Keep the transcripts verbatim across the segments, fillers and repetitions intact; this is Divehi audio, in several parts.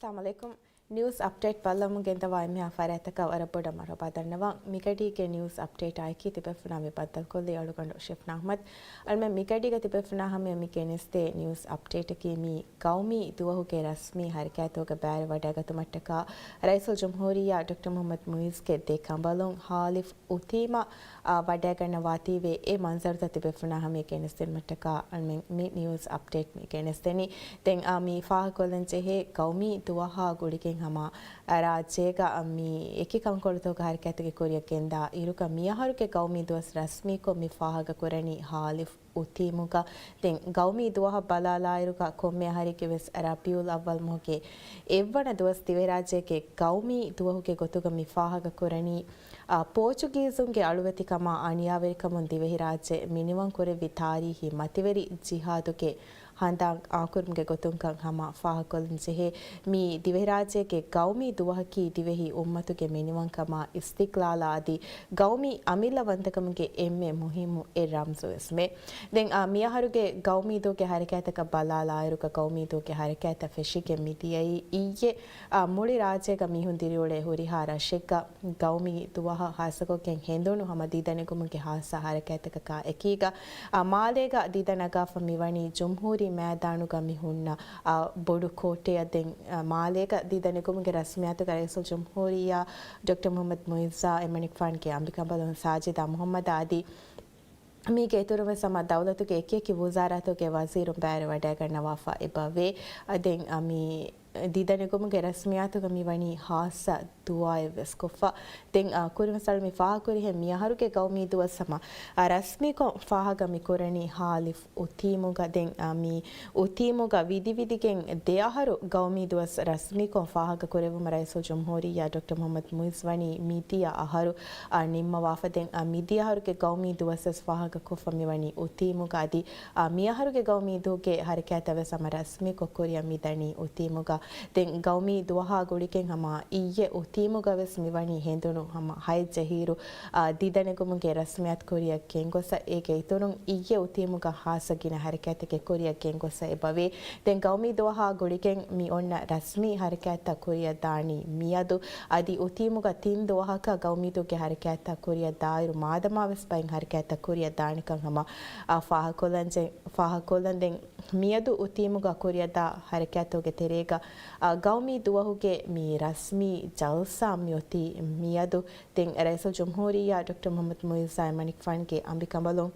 އައްސަލާމު ޢަލައިކުމް. ނިއުސް އަޕްޑޭޓް ބައްލަވަމުން ގެންދަވާ އެންމެހާ ފަރާތްތަކަށް ވަރަށް ބޮޑަށް މަރުޙަބާ ދަންނަވަން. މިގަޑީގެ ނިއުސް އަޕްޑޭޓާ އެކީ ތިބޭފުޅުންނާ މި ބައްދަލުކޮށްލީ އަޅުގަނޑު ޝިފްނާ އަޙްމަދު. އަޅުމެން މިގަޑީގަ ތިބޭފުޅުންނާ ހަމަޔަށް މި ގެނެސްދޭ ނިއުސް އަޕްޑޭޓަކީ މި ގައުމީ ދުވަހުގެ ރަސްމީ ހަރަކާތުގަ ބައިވެރިވަޑައިގަތުމަށްޓަކާ ރައީސުލްޖުމްހޫރިއްޔާ ޑޮކްޓަރ މުޙައްމަދު މުޢިއްޒުގެ ދެ ކަނބަލުން ހާލިފް އުތީމަށް، އާ، ވަޑައިގަންނަވާތީވެ އެ މަންޒަރުތައް ތިބޭފުޅުންނާ ހަމަޔަށް ގެނެސްދިނުމަށްޓަކާ އަޅުމެން މި ނިއުސް އަޕްޑޭޓް މި ގެނެސްދެނީ. ދެން، އާ، މި ފާހަގަކޮށްލަން ޖެހޭ ގައުމީ ދުވަހާ ގުޅިގެން ހަމަ ރާއްޖޭގަ މި އެކި ކަންކޮޅުތަކުގެ ހަރަކާތުގެ ކުރިއަށް ގެންދާ އިރުގަ މިއަހަރުގެ ގައުމީ ދުވަސް ރަސްމީކޮށް މި ފާހަގަކުރަނީ ހާލިފް އުތީމުގަ. ދެން ގައުމީ ދުވަހަށް ބަލާލާއިރުގަ ކޮންމެ އަހަރެއްގެ ވެސް ރަބީޢުލް އައްވަލް މަހުގެ އެއްވަނަ ދުވަސް ދިވެހިރާއްޖޭގެ ގައުމީ ދުވަހުގެ ގޮތުގަ މި ފާހަގަކުރަނީ، އާ، ޕޯޗުގީޒުންގެ އަޅުވެތިކަމާ އަނިޔާވެރިކަމުން ދިވެހިރާއްޖެ މިނިވަންކުރެއްވި ތާރީހީ މަތިވެރި ޖިހާދުގެ ހަނދާން އާކުރުމުގެ ގޮތުންކަން ހަމަ ފާހަގަކޮށްލަން ޖެހޭ. މި ދިވެހިރާއްޖޭގެ ގައުމީ ދުވަހަކީ ދިވެހި އުއްމަތުގެ މިނިވަންކަމާ، އިސްތިޤްލާލާ އަދި ގައުމީ އަމިއްލަވަންތަކަމުގެ އެންމެ މުހިއްމު އެއް ރަމްޒުވެސްމެ. ދެން، އާ، މިއަހަރުގެ ގައުމީ ދުވަހުގެ ހަރަކާތަކަށް ބަލާލާއިރުގަ ގައުމީ ދުވަހުގެ ހަރަކާތަށް ފެށިގެން މިދިޔައީ އިއްޔެ، އާ، މުޅި ރާއްޖޭގަ މީހުން ދިރިއުޅޭ ހުރިހާ ރަށެއްގަ ގައުމީ ދުވަހަށް ހާއްސަކޮށްގެން ހެނދުނު ހަމަ ދީދަ ނެގުމުގެ ހާއްސަ ހަރަކާތްތަކަކާ އެކީގަ، އާ، މާލޭގަ ދީދަ ނަގާފަ މިވަނީ ޖުމްހޫރީ މައިދާނުގަ މި ހުންނަ، އާ، ބޮޑު ކޯޓެއަށް. ދެން، އާ، މާލޭގަ ދީދަ ނެގުމުގެ ރަސްމިއްޔާތުގަ ރައީސުލްޖުމްހޫރިއްޔާ ޑޮކްޓަރ މުޙައްމަދު މުޢިއްޒާ، އެމަނިކުފާނުގެ އަނބިކަނބަލުން ސާޖިދާ މުޙައްމަދާ އަދި މީގެ އިތުރުން ވެސް ހަމަ ދައުލަތުގެ އެކިއެކި ވުޒާރާތުގެ ވަޒީރުން ބައިވެރިވަޑައިގަންނަވާފަ އެބަވޭ. އަ، ދެން، އަ، މި ދީދަ ނެގުމުގެ ރަސްމިއްޔާތުގަ މިވަނީ ހާއްސަ ދުޢާއެއް ވެސް ކޮށްފަ. ދެން، އަ، ކުރިން ވެސް އަޅު މި ފާހަގަކުރިހެން މިއަހަރުގެ ގައުމީ ދުވަސް ހަމަ، އަ، ރަސްމީކޮށް ފާހަގަ މިކުރަނީ ހާލިފް އުތީމުގަ. ދެން، އަ، މި އުތީމުގަ ވިދިވިދިގެން ދެ އަހަރު ގައުމީ ދުވަސް ރަސްމީކޮށް ފާހަގަ ކުރެއްވުމަށް ރައީސުލްޖުމްހޫރިއްޔާ ޑޮކްޓަރ މުޙައްމަދު މުޢިއްޒު ވަނީ މިދިޔަ އަހަރު، އަ، ނިންމަވާފަ. ދެން، އަ، މިދިޔަ އަހަރުގެ ގައުމީ ދުވަސް ވެސް ފާހަގަކޮށްފަ މިވަނީ އުތީމުގަ. އަދި، އަ، މިއަހަރުގެ ގައުމީ ދުވަހުގެ ހަރަކާތަށް ވެސް ހަމަ ރަސްމީކޮށް ކުރިއަށް މިދަނީ އުތީމުގަ. ދެން ގައުމީ ދުވަހާ ގުޅިގެން ހަމަ އިއްޔެ އުތީމުގަ ވެސް މިވަނީ ހެނދުނު ހަމަ ހައެއްޖެހިއިރު، އާ، ދީދަ ނެގުމުގެ ރަސްމިއްޔާތު ކުރިއަށް ގެންގޮސް. އޭގެ އިތުރުން އިއްޔެ އުތީމުގަ ހާއްސަ ގިނަ ހަރަކާތެއްގެ ކުރިއަށް ގެންގޮސް އެބަވޭ. ދެން ގައުމީ ދުވަހާ ގުޅިގެން މި އޮންނަ ރަސްމީ ހަރަކާތްތައް ކުރިއަށް ދާނީ މިއަދު. އަދި އުތީމުގަ ތިން ދުވަހަކަށް ގައުމީ ދުވަހުގެ ހަރަކާތްތައް ކުރިއަށް ދާއިރު މާދަމާ ވެސް ބައެއް ހަރަކާތްތައް ކުރިއަށް ދާނެކަން ހަމަ، އާ، ފާހަގަކޮށްލަން ޖެ-، ފާހަގަކޮށްލަން. ދެން މިއަދު އުތީމުގަ ކުރިއަށްދާ ހަރަކާތުގެ ތެރޭގަ، އާ، ގައުމީ ދުވަހުގެ މި ރަސްމީ ޖަލްސާ މިއޮތީ މިއަދު. ދެން ރައީސުލްޖުމްހޫރިއްޔާ ޑޮކްޓަރ މުޙައްމަދު މުޢިއްޒާ އެމަނިކުފާނުގެ އަނބިކަނބަލުން،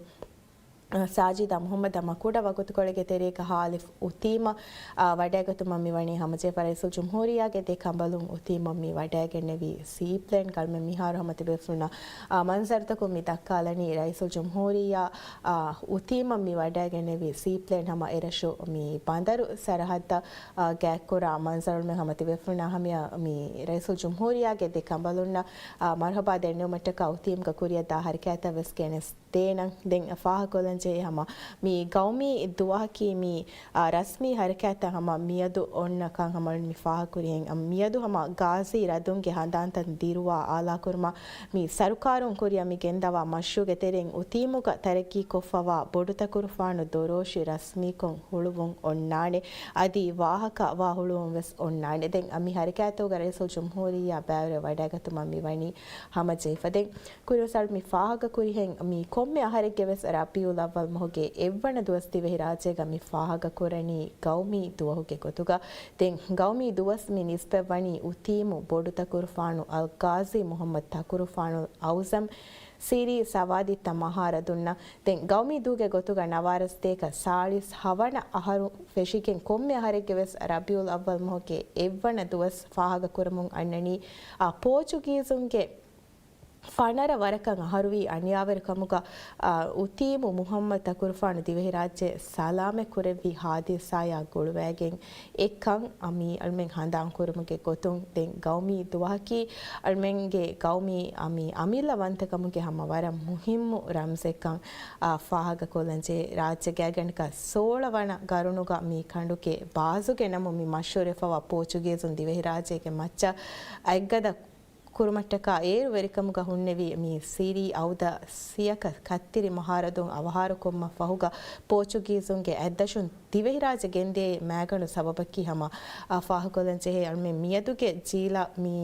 އާ، ސާޖިދާ މުޙައްމަދަށް މަ ކުޑަ ވަގުތުކޮޅެއްގެ ތެރޭގަ ހާލިފް އުތީމަށް، އާ، ވަޑައިގަތުމަށް މިވަނީ ހަމަޖެހިފަ. ރައީސުލްޖުމްހޫރިއްޔާގެ ދެ ކަނބަލުން އުތީމަށް މި ވަޑައިގެންނެވި ސީޕްލޭން ގަޅުމެ މިހާރު ހަމަ ތިބޭފުޅުންނަށް، އާ، މަންޒަރުތަކުން މި ދައްކާލަނީ. ރައީސުލްޖުމްހޫރިއްޔާ، އާ، އުތީމަށް މި ވަޑައިގެންނެވި ސީޕްލޭން ހަމަ އެރަށު މި ބަނދަރު ސަރަހައްދަށް، އާ، ގާތްކުރާ މަންޒަރު ހަމަ ތިބޭފުޅުންނަށް ހަމަޔަށް މި ރައީސުލްޖުމްހޫރިއްޔާގެ ދެ ކަނބަލުންނަށް، އާ، މަރުޙަބާ ދެންނެވުމަށްޓަކާ އުތީމުގަ ކުރިއަށްދާ ހަރަކާތަށް ވެސް ގެނެސް ދޭނަން. ދެން ފާހަގަކޮށްލަން ޖެހޭ ހަމަ މި ގައުމީ ދުވަހަކީ މި، އާ، ރަސްމީ ހަރަކާތްތައް ހަމަ މިއަދު އޮންނަ ކަން ހަމަ މި ފާހަގަކުރިހެން، އަ، މިއަދު ހަމަ ގާޒީ ރަދުންގެ ހަނދާންތައް ދިރުވާ އާލާކުރުމަށް މި ސަރުކާރުން ކުރިއަށް މި ގެންދަވާ މަޝްރޫޢުގެ ތެރެއިން އުތީމުގަ ތަރައްގީކޮށްފަވާ ބޮޑުތަކުރުފާނު ދޮރޯށި ރަސްމީކޮށް ހުޅުވުން އޮންނާނެ. އަދި ވާހަކަ ވާ ހުޅުވުން ވެސް އޮންނާނެ. ދެން މި ހަރަކާތުގަ ރައީސުލްޖުމްހޫރިއްޔާ ބައިވެރި ވަޑައިގަތުމަށް މިވަނީ ހަމަޖެހިފަ. ދެން ކުރިން ވެސް އަޅު މި ފާހަގަކުރިހެން، މި ކޮންމެ އަހަރެއްގެ ވެސް ރަބީޢުލް އައްވަލް މަހުގެ އެއްވަނަ ދުވަސް ދިވެހިރާއްޖޭގަ މި ފާހަގަކުރަނީ ގައުމީ ދުވަހުގެ ގޮތުގަ. ދެން ގައުމީ ދުވަސް މި ނިސްބަތްވަނީ އުތީމު ބޮޑު ތަކުރުފާނު އަލްޤާޒީ މުޙައްމަދު ތަކުރުފާނު އައުޒަމް ސިރީ ސަވާދިއްތަ މަހާރަދުންނަށް. ދެން ގައުމީ ދުވަހުގެ ގޮތުގަ ނަވާރަސްދޭކަ ސާޅީސް ހަވަނަ އަހަރު ފެށިގެން ކޮންމެ އަހަރެއްގެ ވެސް ރަބީޢުލް އައްވަލް މަހުގެ އެއްވަނަ ދުވަސް ފާހަގަކުރަމުން އަންނަނީ، އާ، ޕޯޗުގީޒުންގެ ފަނަރަ ވަރަކަށް އަހަރުވީ އަނިޔާވެރިކަމުގަ، އާ، އުތީމު މުޙައްމަދު ތަކުރުފާނު ދިވެހިރާއްޖެ ސަލާމަތް ކުރެއްވި ހާދިސާޔާ ގުޅުވައިގެން އެކަން އަ، މި އަޅުމެން ހަނދާން ކުރުމުގެ ގޮތުން ދެން ގައުމީ ދުވަހަކީ އަޅުމެންގެ ގައުމީ އަ، މި އަމިއްލަވަންތަކަމުގެ ހަމަ ވަރަށް މުހިއްމު ރަމްޒެއްކަން، އާ، ފާހަގަކޮށްލަންޖެހޭ. ރާއްޖޭގެ ގާތްގަނޑަކަށް ސޯޅަ ވަނަ ގަރުނުގަ މި ކަނޑުގެ ބާޒުގެ ނަމުން މި މަޝްހޫރުވެފަވާ ޕޯޗުގީޒުން ދިވެހިރާއްޖޭގެ މައްޗަށް އަތްގަދަ ކުރުމަށްޓަކާ އޭރު ވެރިކަމުގަ ހުންނެވި މި ސީރީ އައުދަ ސިޔަކަ ކައްތިރި މަހާރަދުން އަވަހާރަކޮށްމަށް ފަހުގަ ޕޯޗުގީޒުންގެ އަތްދަށުން ދިވެހިރާއްޖެ ގެންދިޔައީ މައިގަނޑު ސަބަބަކީ ހަމަ، އާ، ފާހަގަކޮށްލަން ޖެހޭ އަޅުމެން މިއަދުގެ ޖީލަށް މި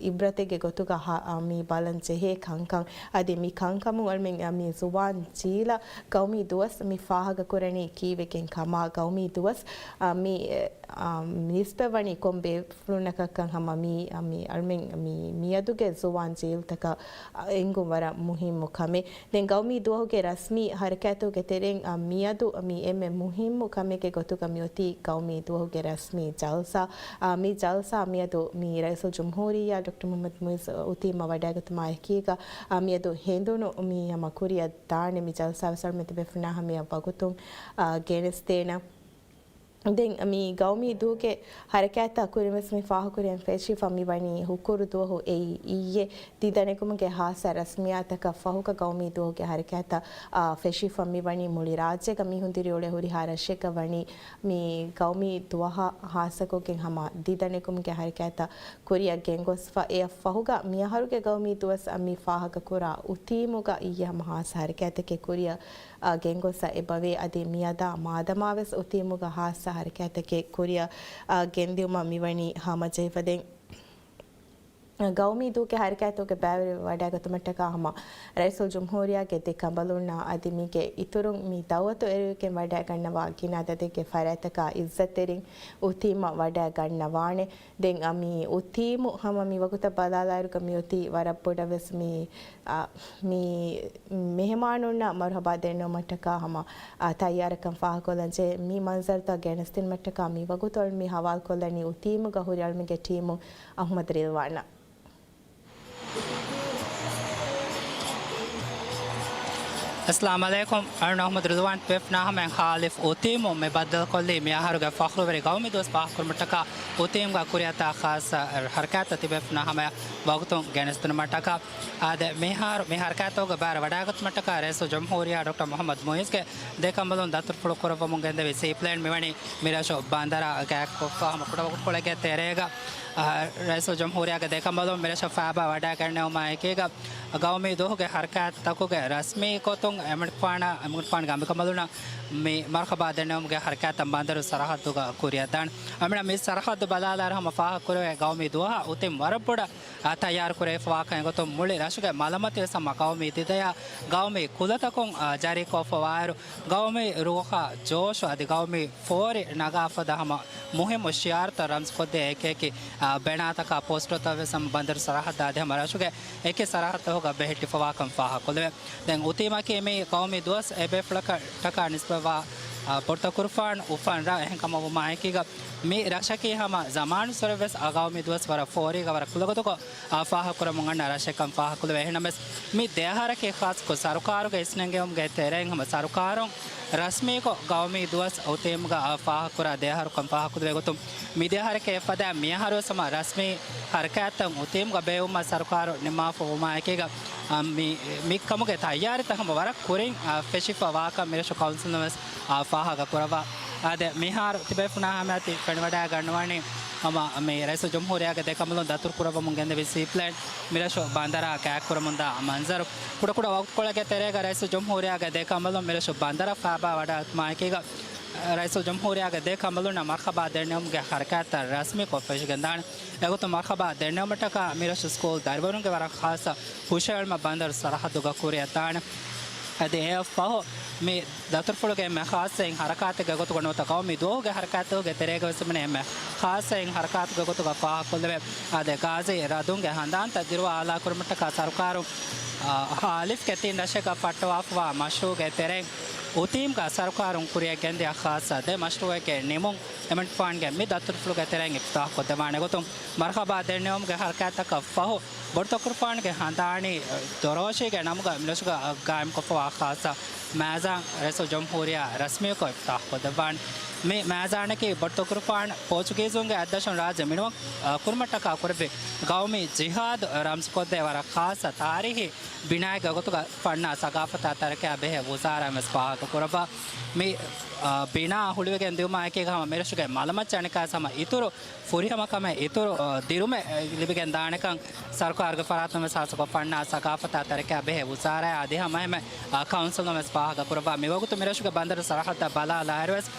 އިބްރަތެއްގެ ގޮތުގަ ހަ-، އާ، މި ބަލަން ޖެހޭ ކަންކަން. އަދި މި ކަންކަމުން އަޅުމެން، އާ، މި ޒުވާން ޖީލަށް ގައުމީ ދުވަސް މި ފާހަގަކުރަނީ ކީއްވެގެން ކަމަށް، ގައުމީ ދުވަސް، އާ، މި، އާ، ނިސްބަތްވަނީ ކޮން ބޭފުޅުންނަކަށްކަން ހަމަ މި، އާ، މި އަޅުމެން މި، މިއަދުގެ ޒުވާން ޖީލްތަކަށް، އާ، އެނގުން ވަރަށް މުހިއްމު ކަމެއް. ދެން ގައުމީ ދުވަހުގެ ރަސްމީ ހަރަކާތުގެ ތެރެއިން، އާ، މިއަދު މި އެންމެ މުހިއްމު ކަމެއްގެ ގޮތުގަ މިއޮތީ ގައުމީ ދުވަހުގެ ރަސްމީ ޖަލްސާ. އާ، މި ޖަލްސާ މިއަދު މި ރައީސުލްޖުމްހޫރިއްޔާ ޑޮކްޓަރ މުޙައްމަދު މުޢިއްޒު އުތީމަށް ވަޑައިގަތުމާ އެކީގަ، އާ، މިއަދު ހެނދުނު މި ހަމަ ކުރިއަށް ދާނެ މި ޖަލްސާ ވެސް އަޅުމެން ތިބޭފުޅުންނާ ހަމަޔަށް ވަގުތުން، އާ، ގެނެސްދޭނަން. ދެން މި ގައުމީ ދުވަހުގެ ހަރަކާތްތައް ކުރިން ވެސް މި ފާހަގަކުރިއަށް ފެށިފަ މިވަނީ ހުކުރު ދުވަހު އެއީ އިއްޔެ ދިދަނެގުމުގެ ހާއްސަ ރަސްމިއްޔާތަކަށް ފަހުގަ ގައުމީ ދުވަހުގެ ހަރަކާތްތައް، އާ، ފެށިފަ މިވަނީ މުޅި ރާއްޖޭގަ މީހުން ދިރިއުޅޭ ހުރިހާ ރަށެއްގަ ވަނީ މި ގައުމީ ދުވަހަށް ހާއްސަކޮށްގެން ހަމަ ދިދަނެގުމުގެ ހަރަކާތްތައް ކުރިއަށް ގެންގޮސްފަ. އެއަށް ފަހުގަ މިއަހަރުގެ ގައުމީ ދުވަސް މި ފާހަގަކުރާ އުތީމުގަ އިއްޔެ ހަމަ ހާއްސަ ހަރަކާތްތަކެއް ކުރިއަށް އާ، ގެންގޮސް އެބަވޭ. އަދި މިއަދާ މާދަމާވެސް އުތީމުގަ ހާއްސަ ހަރަކާތްތަކެއް ކުރިއަށް، އާ، ގެންދިއުމަށް މިވަނީ ހަމަޖެހިފަ. ދެން ގައުމީ ދުވަހުގެ ހަރަކާތުގެ ބައިވެރި ވަޑައިގަތުމަށްޓަކާ ހަމަ ރައީސުލްޖުމްހޫރިއްޔާގެ ދެ ކަނބަލުންނާ އަދި މީގެ އިތުރުން މި ދައުވަތު އެރުވިގެން ވަޑައިގަންނަވާ ގިނަ އަދަދެއްގެ ފަރާތްތަކާ އިއްޒަތްތެރިން އުތީމަށް ވަޑައިގަންނަވާނެ. ދެން އަ، މި އުތީމު ހަމަ މި ވަގުތަށް ބަލާލާއިރުގަ މިއޮތީ ވަރަށް ބޮޑަށް ވެސް މި، އަ، މި މެހެމާނުންނަށް މަރުހަބާ ދެންނެވުމަށްޓަކާ ހަމަ، އަ، ތައްޔާރަކަން ފާހަގަކޮށްލަން ޖެހޭ. މި މަންޒަރުތައް ގެނެސްދިނުމަށްޓަކާ މި ވަގުތު އަޅު މި ހަވާލުކޮށްލަނީ އުތީމުގަ ހުރި އަޅުމެންގެ ޓީމު އަޙްމަދު ރިލްވާނަށް. އައްސަލާމު ޢަލައިކުމް. އަޅުން އަޙްމަދު ރިލްވާން ތިބޭފުޅުންނާ ހަމަޔަށް ހާލިފް އުތީމު މި ބައްދަލުކޮށްލީ މި އަހަރުގެ ފަޚްރުވެރި ގައުމީ ދުވަސް ފާހަގަކުރުމަށްޓަކާ އުތީމުގަ ކުރިއަށް އައި ޚާއްޞަ ހަރަކާތްތައް ތިބޭފުޅުންނާ ހަމަޔަށް ވަގުތުން ގެނެސްދިނުމަށްޓަކާ. އާދެ، މިހާރު މި ހަރަކާތުގެ ބައިވެރި ވަޑައިގަތުމަށްޓަކާ ރައީސުލް ޖުމްހޫރިއްޔާ ޑޮކްޓަރ މުޙައްމަދު މުޢިއްޒުގެ ދެ ކަނބަލުން ދަތުރުފުޅު ކުރައްވަމުން ގެންދެވި ސީޕްލޭން މިވަނީ މިރަށު ބަނދަރާ ގާތްކޮށްފަ ހަމަ ކުޑަވަގުތުކޮޅެއްގެ ތެރޭގަ، އަ، ރައީސުލް ޖުމްހޫރިއްޔާގެ ދެ ކަނބަލުން މިރަށަށް ފައިބާ ވަޑައިގެންނެވުމާ އެކީގަ، ގައުމީ ދުވަހުގެ ހަރަކާތްތަކުގެ ރަސްމީ ގޮތުން އެމަނިކުފާނާ، އެމަނިކުފާނުގެ އަނބިކަނބަލުންނަށް މި މަރުހަބާ ދެންނެވުމުގެ ހަރަކާތްތައް ބަނދަރު ސަރަހައްދުގަ ކުރިއަށްދާނެ. އަމިނަ މި ސަރަހައްދު ބަލާލާއިރު ހަމަ ފާހަގަކުރެވޭ ގައުމީ ދުވަހަށް އުތިން ވަރަށް ބޮޑަށް، އާ، ތައްޔާރުކުރެވިފަވާކަން އެގޮތުން މުޅި ރަށުގެ މަލަމަތިވެސް ހަމަ ގައުމީ ދިދަޔާ ގައުމީ ކުލަތަކުން، އާ، ޖަރީކޮށްފަވާއިރު، ގައުމީ ރޫހާ ޖޯޝު އަދި ގައުމީ ފޯރި ނަގާފަދަ ހަމަ މުހިއްމު ޝިޢާރުތައް ރަމްޒުކޮށްދޭ އެކިއެކި، އާ، ބެނާތަކާ ޕޯސްޓަރުތައް ވެސް ހަމަ ބަނދަރު ސަރަހައްދާ އަދި ހަމަ ރަށުގެ އެކި ސަރަހައްދަކުގަ ބެހެއްޓިފަވާކަން ފާހަގަކޮށްލެވޭ. ދެން އުތީމަކީ މި ގައުމީ ދުވަސް އެބޭފުޅަކަށްޓަކާ ނިސްބަތްވާ، އާ، ބޮޑުތަކުރުފާނު އުފަން ރަށް. އެހެންކަމަށް ވުމާ އެކީގަ މި ރަށަކީ ހަމަ ޒަމާނުއްސުރެ ވެސް އާ ގައުމީ ދުވަސް ވަރަށް ފޯރީގަ ވަރަށް ކުލަގޮތުކޮށް، އާ، ފާހަގަކުރަމުން އަންނަ ރަށެއްކަން ފާހަގަކޮށްލެވޭ. އެހެންނަމަވެސް މި ދެއަހަރަކީ ޚާއްޞަކޮށް ސަރުކާރުގެ އިސްނެންގެވުމުގެ ތެރެއިން ހަމަ ސަރުކާރުން ރަސްމީކޮށް ގައުމީ ދުވަސް އުތީމުގަ، އާ، ފާހަގަކުރާ ދެއަހަރުކަން ފާހަގަކޮށްލެވޭ ގޮތުން މި ދެއަހަރެކޭ އެފަދައިން މިއަހަރުވެސް ހަމަ ރަސްމީ ހަރަކާތްތައް އުތީމުގަ ބޭއްވުމަށް ސަރުކާރު ނިންމާފަ ވުމާ އެކީގަ، އާ، މި، މި ކަމުގެ ތައްޔާރީތައް ހަމަ ވަރަށް ކުރިން، އާ، ފެށިފަ ވާކަން މިރަށު ކައުންސިލުން ވެސް، އާ، ފާހަގަ ކުރައްވާ. އާދެ، މިހާރު ތިބޭފުނާ ހަމައަތި ފެނިވަޑައިގަންނަވަނީ ހަމަ މި ރައީސުލްޖުމްހޫރިއްޔާގެ ދެ ކަނބަލުން ދަތުރު ކުރައްވަމުން ގެންދެވި ސީޕްލޭން މިރަށު ބަނދަރާ ގާތްކުރަމުންދާ މަންޒަރު. ކުޑަކުޑަ ވަގުތުކޮޅެއްގެ ތެރޭގަ ރައީސުލްޖުމްހޫރިއްޔާގެ ދެ ކަނބަލުން މިރަށު ބަނދަރަށް ފައިބާ ވަޑައިގަތުމާއެކީގަ، ރައީސުލްޖުމްހޫރިއްޔާގެ ދެ ކަނބަލުންނަށް މަރްހަބާ ދެންނެވުމުގެ ހަރަކާތްތައް ރަސްމީކޮށް ފެށިގެންދާނެ. އެގޮތުން މަރްހަބާ ދެންނެވުމަށްޓަކާ މިރަށު ސްކޫލް ދަރިވަރުންގެ ވަރަށް ޚާއްޞަ ހުށަހެޅުމަށް ބަނދަރު ސަރަހައްދުގަ ކުރިއަށްދާނެ. އަދި އެއަށްފަހު މި ދަތުރުފުޅުގެ އެންމެ ޚާއްޞައިން ހަރަކާތެއްގެ ގޮތުގަ ނުވަތަ ގައުމީ ދުވަހުގެ ހަރަކާތުގެ ތެރޭގަ ވެސް މިނެ އެންމެ ޚާއްޞައިން ހަރަކާތުގެ ގޮތުގަ ފާހަގަކޮށްލެވޭ. އާދެ، ގާޒީ ރަދުންގެ ހަނދާންތައް ދިރުވާ އާލާކުރުމަށްޓަކާ ސަރުކާރުން، އާ، ހާލިފްގެ ތިން ރަށެއްގަ ފައްޓަވާފަވާ މަޝްރޫޢުގެ ތެރެއިން އުތީމްގަ ސަރުކާރުން ކުރިއަށް ގެންދިޔަ ޚާއްޞަ ދެ މަޝްރޫޢެއްގެ ނިމުން އެމަނިކުފާންގެ މި ދަތުރުފުޅުގެ ތެރެއިން އިފްތިތާޙް ކޮށްދެވާނެ ގޮތުން މަރްހަބާ ދެންނެވުމުގެ ހަރަކާތްތަކަށް ފަހު، ބޮޑުތަކުރުފާނުގެ ހަނދާނީ ދޮރޯށީގެ ނަމުގަ މިރަށުގަ ގާއިމްކޮށްފަވާ ޚާއްޞަ މައިޒާން ރައީސުލްޖުމްހޫރިއްޔާ ރަސްމީކޮށް އިފްތިތާޙް ކޮށްދެއްވާނެ. މި މައިދާނަކީ ބޮޑުތަކުރުފާނު ޕޯޗުގީޒުންގެ އަތްދަށުން ރާއްޖެ މިނިވަން ކުރުމަށްޓަކާ ކުރެއްވި ގައުމީ ޖިހާދު ރަމްޒުކޮށްދޭ ވަރަށް ޚާއްޞަ ތާރީހީ ބިނާއެއްގެ ގޮތުގަ ފަންނާ ސަގާފަތާ ތަރައްޤިއާ ބެހޭ ވުޒާރާއިން ވެސް ފާހަގަކުރައްވާ. މި، އާ، ބިނާ ހުޅުވިގެން ދިއުމާ އެކީގަ ހަމަ މިރަށުގެ މަލަމައްޗަށް އަނެއްކާވެސް ހަމަ އިތުރު ފުރިހަމަކަމެއް އިތުރު، އާ، ދިރުމެއް ލިބިގެން ދާނެކަން ސަރުކާރުގެ ފަރާތުން ވެސް ހާއްސަކޮށް ފަންނާ ސަގާފަތާ ތަރައްޤިއާ ބެހޭ ވުޒާރާއާ އަދި ހަމައެހެންމެ، އާ، ކައުންސިލުން ވެސް ފާހަގަކުރައްވާ. މިވަގުތު މިރަށުގެ ބަނދަރު ސަރަހައްދަށް ބަލާލާއިރުވެސް،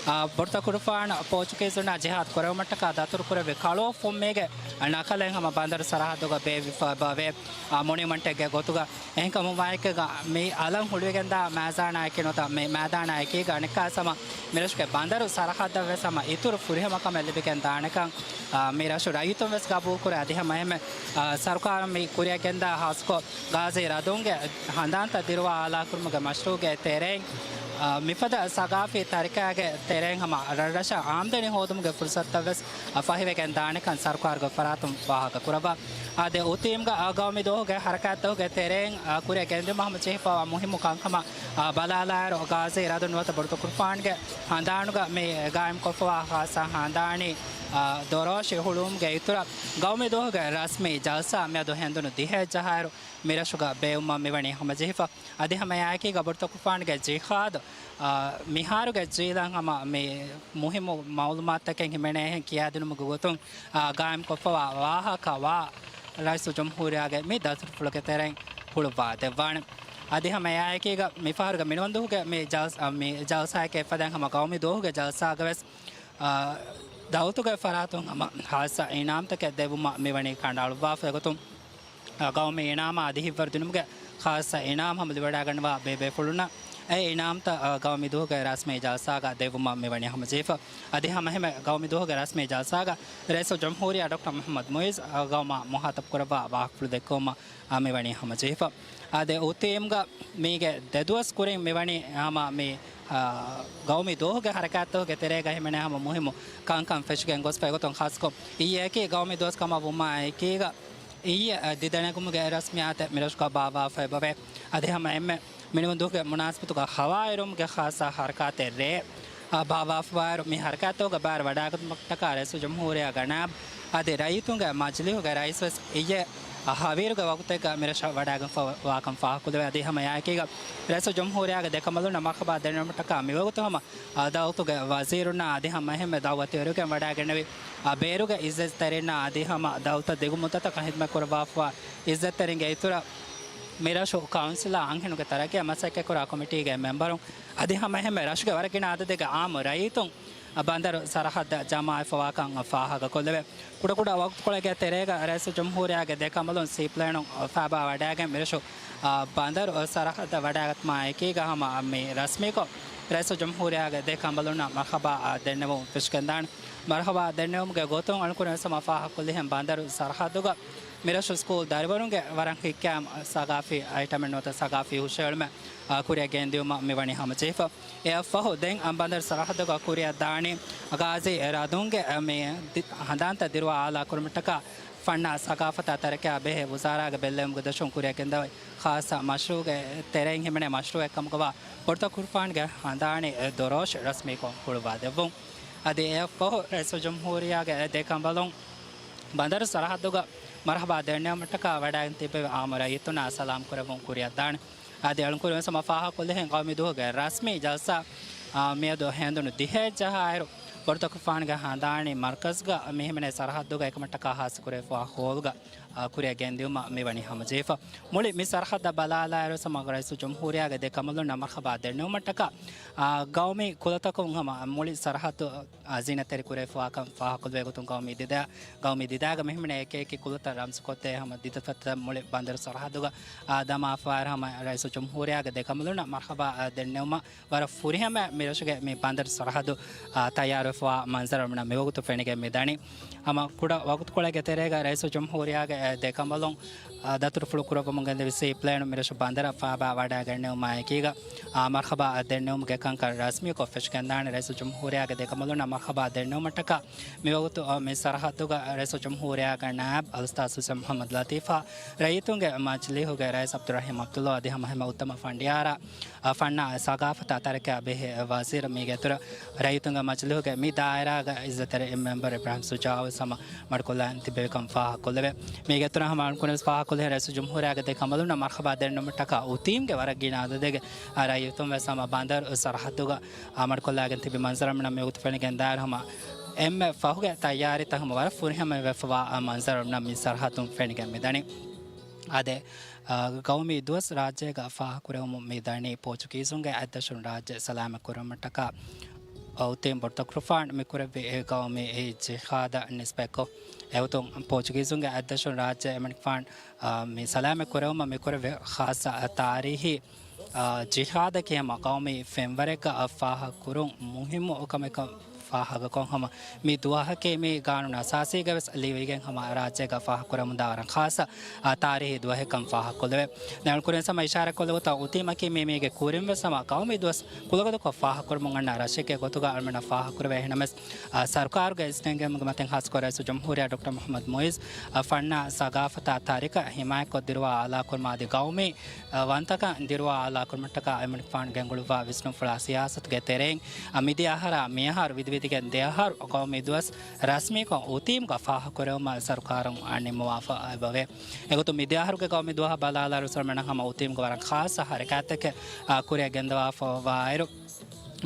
އާ، ބޮޑުތަކުރުފާނު ޕޯޗުގީޒުންނާ ޖިހާދު ކުރެވުމަށްޓަކާ ދަތުރުކުރެއްވި ކަޅުއޮށްފުންމީގެ ނަކަލެއް ހަމަ ބަނދަރު ސަރަހައްދުގަ ބޭއްވިފަ އެބަވޭ. އާ، މޮނިއުމަންޓެއްގެ ގޮތުގަ އެހެންކަމުން ވާއެކީގަ މި އަލަށް ހުޅުވިގެންދާ މައިދާނާއެކީ ނުވަތަ މި މައިދާނާއެކީގަ އަނެއްކާވެސް ހަމަ މިރަށުގެ ބަނދަރު ސަރަހައްދަށް ވެސް ހަމަ އިތުރު ފުރިހަމަކަމެއް ލިބިގެން ދާނެކަން، އާ، މި ރަށު ރައްޔިތުން ވެސް ގަބޫލުކުރޭ. އަދި ހަމައެހެންމެ، އާ، ސަރުކާރުން މި ކުރިއަށްގެންދާ ހާއްސަކޮށް ގާޒީ ރަދުންގެ ހަނދާންތައް ދިރުވާ އާލާކުރުމުގެ މަޝްރޫޢުގެ ތެރެއިން، އާ، މިފަދަ ސަގާފީ ތަރިކާގެ ތެރެއިން ހަމަ ރަށްރަށަށް އާމްދަނީ ހޯދުމުގެ ފުރުސަތުތައް ވެސް އަ، ފަހިވެގެން ދާނެކަން ސަރުކާރުގެ ފަރާތުން ފާހަގަކުރައްވާ. އާދެ، އޮތީމްގަ ގައުމީ ދުވަހުގެ ހަރަކާތްތަކުގެ ތެރެއިން، އާ، ކުރިއަށް ގެންދިއުމަށް ހަމަ ޖެހިފައިވާ މުހިއްމު ކަންކަމަށް، އާ، ބަލާލާއިރު، ގާޒީ ރަދުން ނުވަތަ ބޮޑުތަކުރުފާނުގެ ހަނދާނުގަ މި ގާއިމްކޮށްފައިވާ ޚާއްސަ ހަނދާނީ، އާ، ދޮރޯށި ހުޅުވުމުގެ އިތުރަށް ގައުމީ ދުވަހުގެ ރަސްމީ ޖަލްސާ މިއަދު ހެނދުނު ދިހައެއް ޖަހާއިރު، މިރަށުގަ ބޭއްވުމަށް މިވަނީ ހަމަޖެހިފަ. އަދި ހަމައެއާއެކީގަ ބޮޑުތަކުރުފާނުގެ ޖިހާދު، އާ، މިހާރުގެ ޖީލަށް ހަމަ މި މުހިއްމު މައުލޫމާތުތަކެއް ހިމެނޭހެން ކިޔާދިނުމުގެ ގޮތުން، އާ، ގާއިމްކޮށްފަވާ ވާހަކަ ވާ ރައީސުލްޖުމްހޫރިއްޔާގެ މި ދަތުރުފުޅުގެ ތެރެއިން ހުޅުއްވާދެއްވާނެ. އަދި ހަމައެއާއެކީގަ މިފަހަރުގެ މިނިވަންދުވަހުގެ މި ޖަލްސް-، އާ، މި ޖަލްސާއެކޭ އެއްފަދައިން ހަމަ ގައުމީ ދުވަހުގެ ޖަލްސާގަވެސް، އާ، ދައުލަތުގެ ފަރާތުން ހަމަ ހާއްސަ އިނާމްތަކެއް ދެއްވުމަށް މިވަނީ ކަނޑައަޅުއްވާފަ. އެގޮތުން، އާ، ގައުމީ އިނާމާ އަދި ހިތްވަރުދިނުމުގެ ޚާއްސަ އިނާމް ހަމަލުވެވަޑައިގަންނަވާ ބޭބޭފުޅުންނަށް އެ އިނާމްތައް، އާ، ގައުމީ ދުވަހުގެ ރަސްމީ ޖަލްސާގަ ދެއްވުމަށް މިވަނީ ހަމަޖެހިފަ. އަދި ހަމައެހެންމެ ގައުމީ ދުވަހުގެ ރަސްމީ ޖަލްސާގަ ރައީސުލްޖުމްހޫރިއްޔާ ޑޮކްޓަރ މުޙައްމަދު މުޢިއްޒު، އާ، ގައުމާ މުޚާތަބު ކުރައްވާ ވާހަކަފުޅު ދެއްކެވުމަށް، އާ، މިވަނީ ހަމަޖެހިފަ. އާދެ، އޮތީމްގަ މީގެ ދެދުވަސް ކުރިން މިވަނީ ހަމަ މި، އާ، ގައުމީ ދުވަހުގެ ހަރަކާތްތަކުގެ ތެރޭގަ ހިމެނޭ ހަމަ މުހިއްމު ކަންކަން ފެށިގެން ގޮސްފަ. އެގޮތުން ޚާއްސަކޮށް އިއްޔެއަކީ ގައުމީ ދުވަސް ކަމަށް ވުމާއެކީގަ، އިއްޔެ، އަ، ދިދަނެގުމުގެ ރަސްމިއްޔާތެއް މިރަށުގަ ބާއްވާފަ އެބަވޭ. އަދި ހަމަ އެންމެ މިނިވަންދުވަހުގެ މުނާސަބަތުގަ ހަވާއިރުމުގެ ޚާއްސަ ހަރަކާތެއް ރޭ، އަ، ބާއްވާފަވާއިރު، މި ހަރަކާތްތަކުގަ ބައިވެރިވަޑައިގަތުމަށްޓަކާ ރައީސުލްޖުމްހޫރިއްޔާގެ ނާއިބު އަދި ރައްޔިތުންގެ މަޖިލީހުގެ ރައީސް ވެސް އިއްޔެ ހަވީރުގެ ވަގުތެއްގަ މިރަށަށް ވަޑައިގެންފަވާކަން ފާހަގަކުރެވޭ. އަދި ހަމައެއާއެކީގަ ރައީސުލްޖުމްހޫރިއްޔާގެ ދެކަނބަލުންނަށް މަރްޙަބާ ދެންނެވުމަށްޓަކާ މިވަގުތު ހަމަ އާ، ދައުލަތުގެ ވަޒީރުންނާ އަދި ހަމައެހެންމެ ދައުވަތުވެރިވެގެން ވަޑައިގެންނެވި، އާ، ބޭރުގެ އިއްޒަތްތެރިންނާ އަދި ހަމަ ދައުލަތަށް ދިގު މުއްދަތަކަށް ހިދުމަތް ކުރައްވާފަވާ އިއްޒަތްތެރިންގެ އިތުރަށް މިރަށު ކައުންސިލާ އަންހެނުންގެ ތަރައްގީއަށް މަސައްކަތްކުރާ ކޮމިޓީގެ މެމްބަރުން އަދި ހަމައެހެންމެ ރަށުގެ ވަރަށް ގިނަ އަދަދެއްގެ އާއްމު ރައްޔިތުން ބަނދަރު ސަރަހައްދަށް ޖަމާވެފަވާކަން ފާހަގަކޮށްލެވޭ. ކުޑަކުޑަ ވަގުތުކޮޅެއްގެ ތެރޭގަ ރައީސުލްޖުމްހޫރިއްޔާގެ ދެ ކަނބަލުން ސީޕްލޭނުން ފައިބާވަޑައިގެން މިރަށު، އާ، ބަނދަރު ސަރަހައްދަށް ވަޑައިގަތުމާ އެކީގަ ހަމަ މި ރަސްމީކޮށް، ރައީސުލްޖުމްހޫރިއްޔާގެ ދެ ކަނބަލުންނަށް މަރްޙަބާ ދެންނެވުން ފެށިގެންދާނެ. މަރްޙަބާ ދެންނެވުމުގެ ގޮތުން އަޅުންކުރިން ވެސް ހަމަ ފާހަގަކޮށްލިހެން ބަނދަރު ސަރަހައްދުގަ މިރަށު ސްކޫލް ދަރިވަރުންގެ ވަރަށް ހިތްގައިމު ސަގާފީ އައިޓަމެއް ނުވަތަ ސަގާފީ ހުށަހެޅުމެއް، އާ، ކުރިއަށް ގެންދިއުމަށް މިވަނީ ހަމަޖެހިފަ. އެއަށްފަހު ދެން އަނބަނދަރު ސަރަހައްދުގަ ކުރިއަށް ދާނީ ގާޒީ ރަދުންގެ މި ދި-، ހަނދާންތައް ދިރުވާ އާލާކުރުމަށްޓަކާ ފަންނާ ސަގާފަތާ ތަރައްޤިއާ ބެހޭ ވުޒާރާގެ ބެއްލެވުމުގެ ދަށުން ކުރިއަށް ގެންދަވާ ޚާއްޞަ މަޝްރޫޢުގެ ތެރެއިން ހިމެނޭ މަޝްރޫޢެއް ކަމުގަވާ ބޮޑުތަކުރުފާނުގެ ހަނދާނީ ދޮރޯށި ރަސްމީކޮށް ހުޅުވާދެއްވުން. އަދި އެއަށްފަހު ރައީސުލްޖުމްހޫރިއްޔާގެ ދެ ކަނބަލުން ބަނދަރު ސަރަހައްދުގަ މަރްޙަބާ ދެންނެވުމަށްޓަކާ ވަޑައިގެން ތިއްބެވި އާއްމު ރައްޔިތުންނާ ސަލާމް ކުރެއްވުން ކުރިއަށްދާނެ. އަދި އަޅުންކުރިން ވެސް ހަމަ ފާހަގަކޮށްލިހެން ގައުމީ ދުވަހުގެ ރަސްމީ ޖަލްސާ، އާ، މިއަދު ހެނދުނު ދިހައެއް ޖަހާއިރު، ބޮޑުތަކުރުފާނުގެ ހަނދާނީ މަރްކަޒުގަ މި ހިމެނޭ ސަރަހައްދުގަ އެކަމަށްޓަކާ ހާއްސަކުރެވިފައިވާ ހޯލްގަ، އާ، ކުރިއަށް ގެންދިއުމަށް މިވަނީ ހަމަޖެހިފަ. މުޅި މި ސަރަހައްދަށް ބަލާލާއިރު ވެސް ހަމަ ރައީސުލްޖުމްހޫރިއްޔާގެ ދެ ކަނބަލުންނަށް މަރްޙަބާ ދެންނެވުމަށްޓަކާ، އާ، ގައުމީ ކުލަތަކުން ހަމަ މުޅި ސަރަހައްދު އާ، ޒީނަތްތެރި ކުރެވިފައިވާކަން ފާހަގަކޮށްލެވޭ ގޮތުން ގައުމީ ދިދަ-، ގައުމީ ދިދައިގަ މިހިމެނޭ އެކި އެކި ކުލަތައް ރަމްޒުކޮށްދޭ ހަމަ ދިދަފަތައް މުޅި ބަނދަރު ސަރަހައްދުގަ، އާ، ދަމާފައިވާއިރު ހަމަ ރައީސުލްޖުމްހޫރިއްޔާގެ ދެ ކަނބަލުންނަށް މަރްޙަބާ، އާ، ދެންނެވުމަށް ވަރަށް ފުރިހަމަ މިރަށުގެ މި ބަނދަރު ސަރަހައްދު، އާ، ތައްޔާރުވެފައިވާ މަންޒަރު މިވަގުތު ފެނިގެން މިދަނީ. ހަމަ ކުޑަ ވަގުތުކޮޅެއްގެ ތެރޭގަ ރައީސުލްޖުމްހޫރިއްޔާގެ، އެ، ދެ ކަނބަލުން ދަތުރުފުޅު ކުރައްވަމުން ގެންދެވި ސީޕްލޭނު މިރަށު ބަނދަރަށް ފާބާ ވަޑައިގެންނެވުމާއެކީގަ، އާ، މަރްޙަބާ ދެންނެވުމުގެ ކަންކަން ރަސްމީކޮށް ފެށިގެންދާނެ. ރައީސުލްޖުމްހޫރިއްޔާގެ ދެކަނބަލުންނަށް މަރްޙަބާ ދެންނެވުމަށްޓަކާ މިވަގުތު، އާ، މި ސަރަހައްދުގަ ރައީސުލްޖުމްހޫރިއްޔާގެ ނާއިބް އަލްއުސްތާޛު ހުސެން މުޙައްމަދު ލަތީފާ، ރައްޔިތުންގެ މަޖިލީހުގެ ރައީސް ޢަބްދުއްރަޙީމް ޢަބްދުﷲ އަދި ހަމަ ހަމަ އުއްތަމަ ފަނޑިޔާރާ، އާ، ފަންނާ ސަގާފަތާ ތަރިކައާ ބެހޭ ވަޒީރު މީގެ އިތުރަށް ރައްޔިތުންގެ މަޖިލީހުގެ މި ދާއިރާގަ އިއްޒަތްތެރި މެމްބަރު އިބްރާހިމް ޝުޖާޢު ވެސް ހަމަ މަޑުކޮށްލަން ތިއްބެވިކަން ފާހަގަކޮށްލެވޭ. މީގެ އިތުރަށް ހަމަ އަޅުންކުރެވެސް ފާހަގަކޮށްލި ރައީސުލްޖުމްހޫރިއްޔާގެ ދެ ކަނބަލުންނަށް މަރްޙަބާ ދެންނެވުމަށްޓަކާ އުތީމްގެ ވަރަށް ގިނަ އަދަދެއްގެ ރައްޔިތުން ވެސް ހަމަ ބަނދަރު ސަރަހައްދުގަ މަޑުކޮށްލާގެން ތިބި މަންޒަރު މިނަށް މިވަގުތު ފެނިގެންދާއިރު ހަމަ އެންމެ ފަހުގެ ތައްޔާރީތައް ހަމަ ވަރަށް ފުރިހަމަވެފަވާ މަންޒަރު މިނަށް މި ސަރަހައްދުން ފެނިގެން މިދަނީ. އާދެ، އާ، ގައުމީ ދުވަސް ރާއްޖޭގަ ފާހަގަކުރެވުމުން މި ދަނީ ޕޯޗުގީޒުންގެ އަތްދަށުން ރާއްޖެ ސަލާމަތް ކުރުމަށްޓަކާ އުތީމް ބޮޑުތަކުރުފާން މިކުރެއްވި ގައުމީ ޖިހާދަށް ނިސްބަތްކޮށް، އެގޮތުން ޕޯޗުގީޒުންގެ އަތްދަށުން ރާއްޖެ އެމަނިކުފާން، އާ، މި ސަލާމަތް ކުރެވުމަށް މިކުރެއްވި ޚާއްޞަ ތާރީހީ، އާ، ޖިހާދަކީ ހަމަ ގައުމީ ފެންވަރެއްގަ ފާހަގަކުރުން މުހިއްމު ކަމެއްކަން ފާހަގަކޮށް ހަމަ މި ދުވަހަކީ މި ގާނޫނު އަސާސީގަ ވެސް ލިޔެވިގެން ހަމަ ރާއްޖޭގަ ފާހަގަކުރަމުންދާ ވަރަށް ޚާއްޞަ، އާ، ތާރީހީ ދުވަހެއްކަން ފާހަގަކޮށްލެވޭ. ނައިލް ކުރިން ހަމަ އިޝާރާތްކޮށްލެވުތާ އުތީމަކީ މީ މީގެ ކުރިން ވެސް ހަމަ ގައުމީ ދުވަސް ކުލަގަދަކޮށް ފާހަގަކުރަމުން އަންނަ ރަށެއްގެ ގޮތުގަ އަޅުމެންނަށް ފާހަގަކުރެވޭ. އެހެންނަމަވެސް، އާ، ސަރުކާރުގެ އިސްނެންގެވުމުގެ މަތިން ޚާއްޞަކޮށް ރައީސުލްޖުމްހޫރިއްޔާ ޑޮކްޓަރ މުޙައްމަދު މުޢިއްޒު، އާ، ފަންނާ ސަގާފަތާ ތަރިކަ ހިމާޔަތްކޮށް ދިރުވާ އާލާކުރުމާ އަދި ގައުމީ ވަންތަކަން ދިރުވާ އާލާކުރުމަށްޓަކާ އެމަނިކުފާނު ގެންގުޅުއްވާ ވިސްނުންފުޅާ ސިޔާސަތުގެ ތެރެއިން، މިދިޔަ އަހަރާ މިއަހަރު ވިދިވިދިގެން ދެއަހަރު ގައުމީ ދުވަސް ރަސްމީކޮށް އުތީމްގަ ފާހަގަކުރެވުމަށް ސަރުކާރުން ނިންމަވާފަ އެބަވޭ. އެގޮތުން މިދިޔަ އަހަރުގެ ގައުމީ ދުވަހަށް ބަލާލާއިރު އަޅުމެންނަށް ހަމަ އުތީމްގެ ވަރަށް ޚާއްޞަ ހަރަކާތްތަކެއް، އާ، ކުރިއަށް ގެންދަވާފަވާއިރު،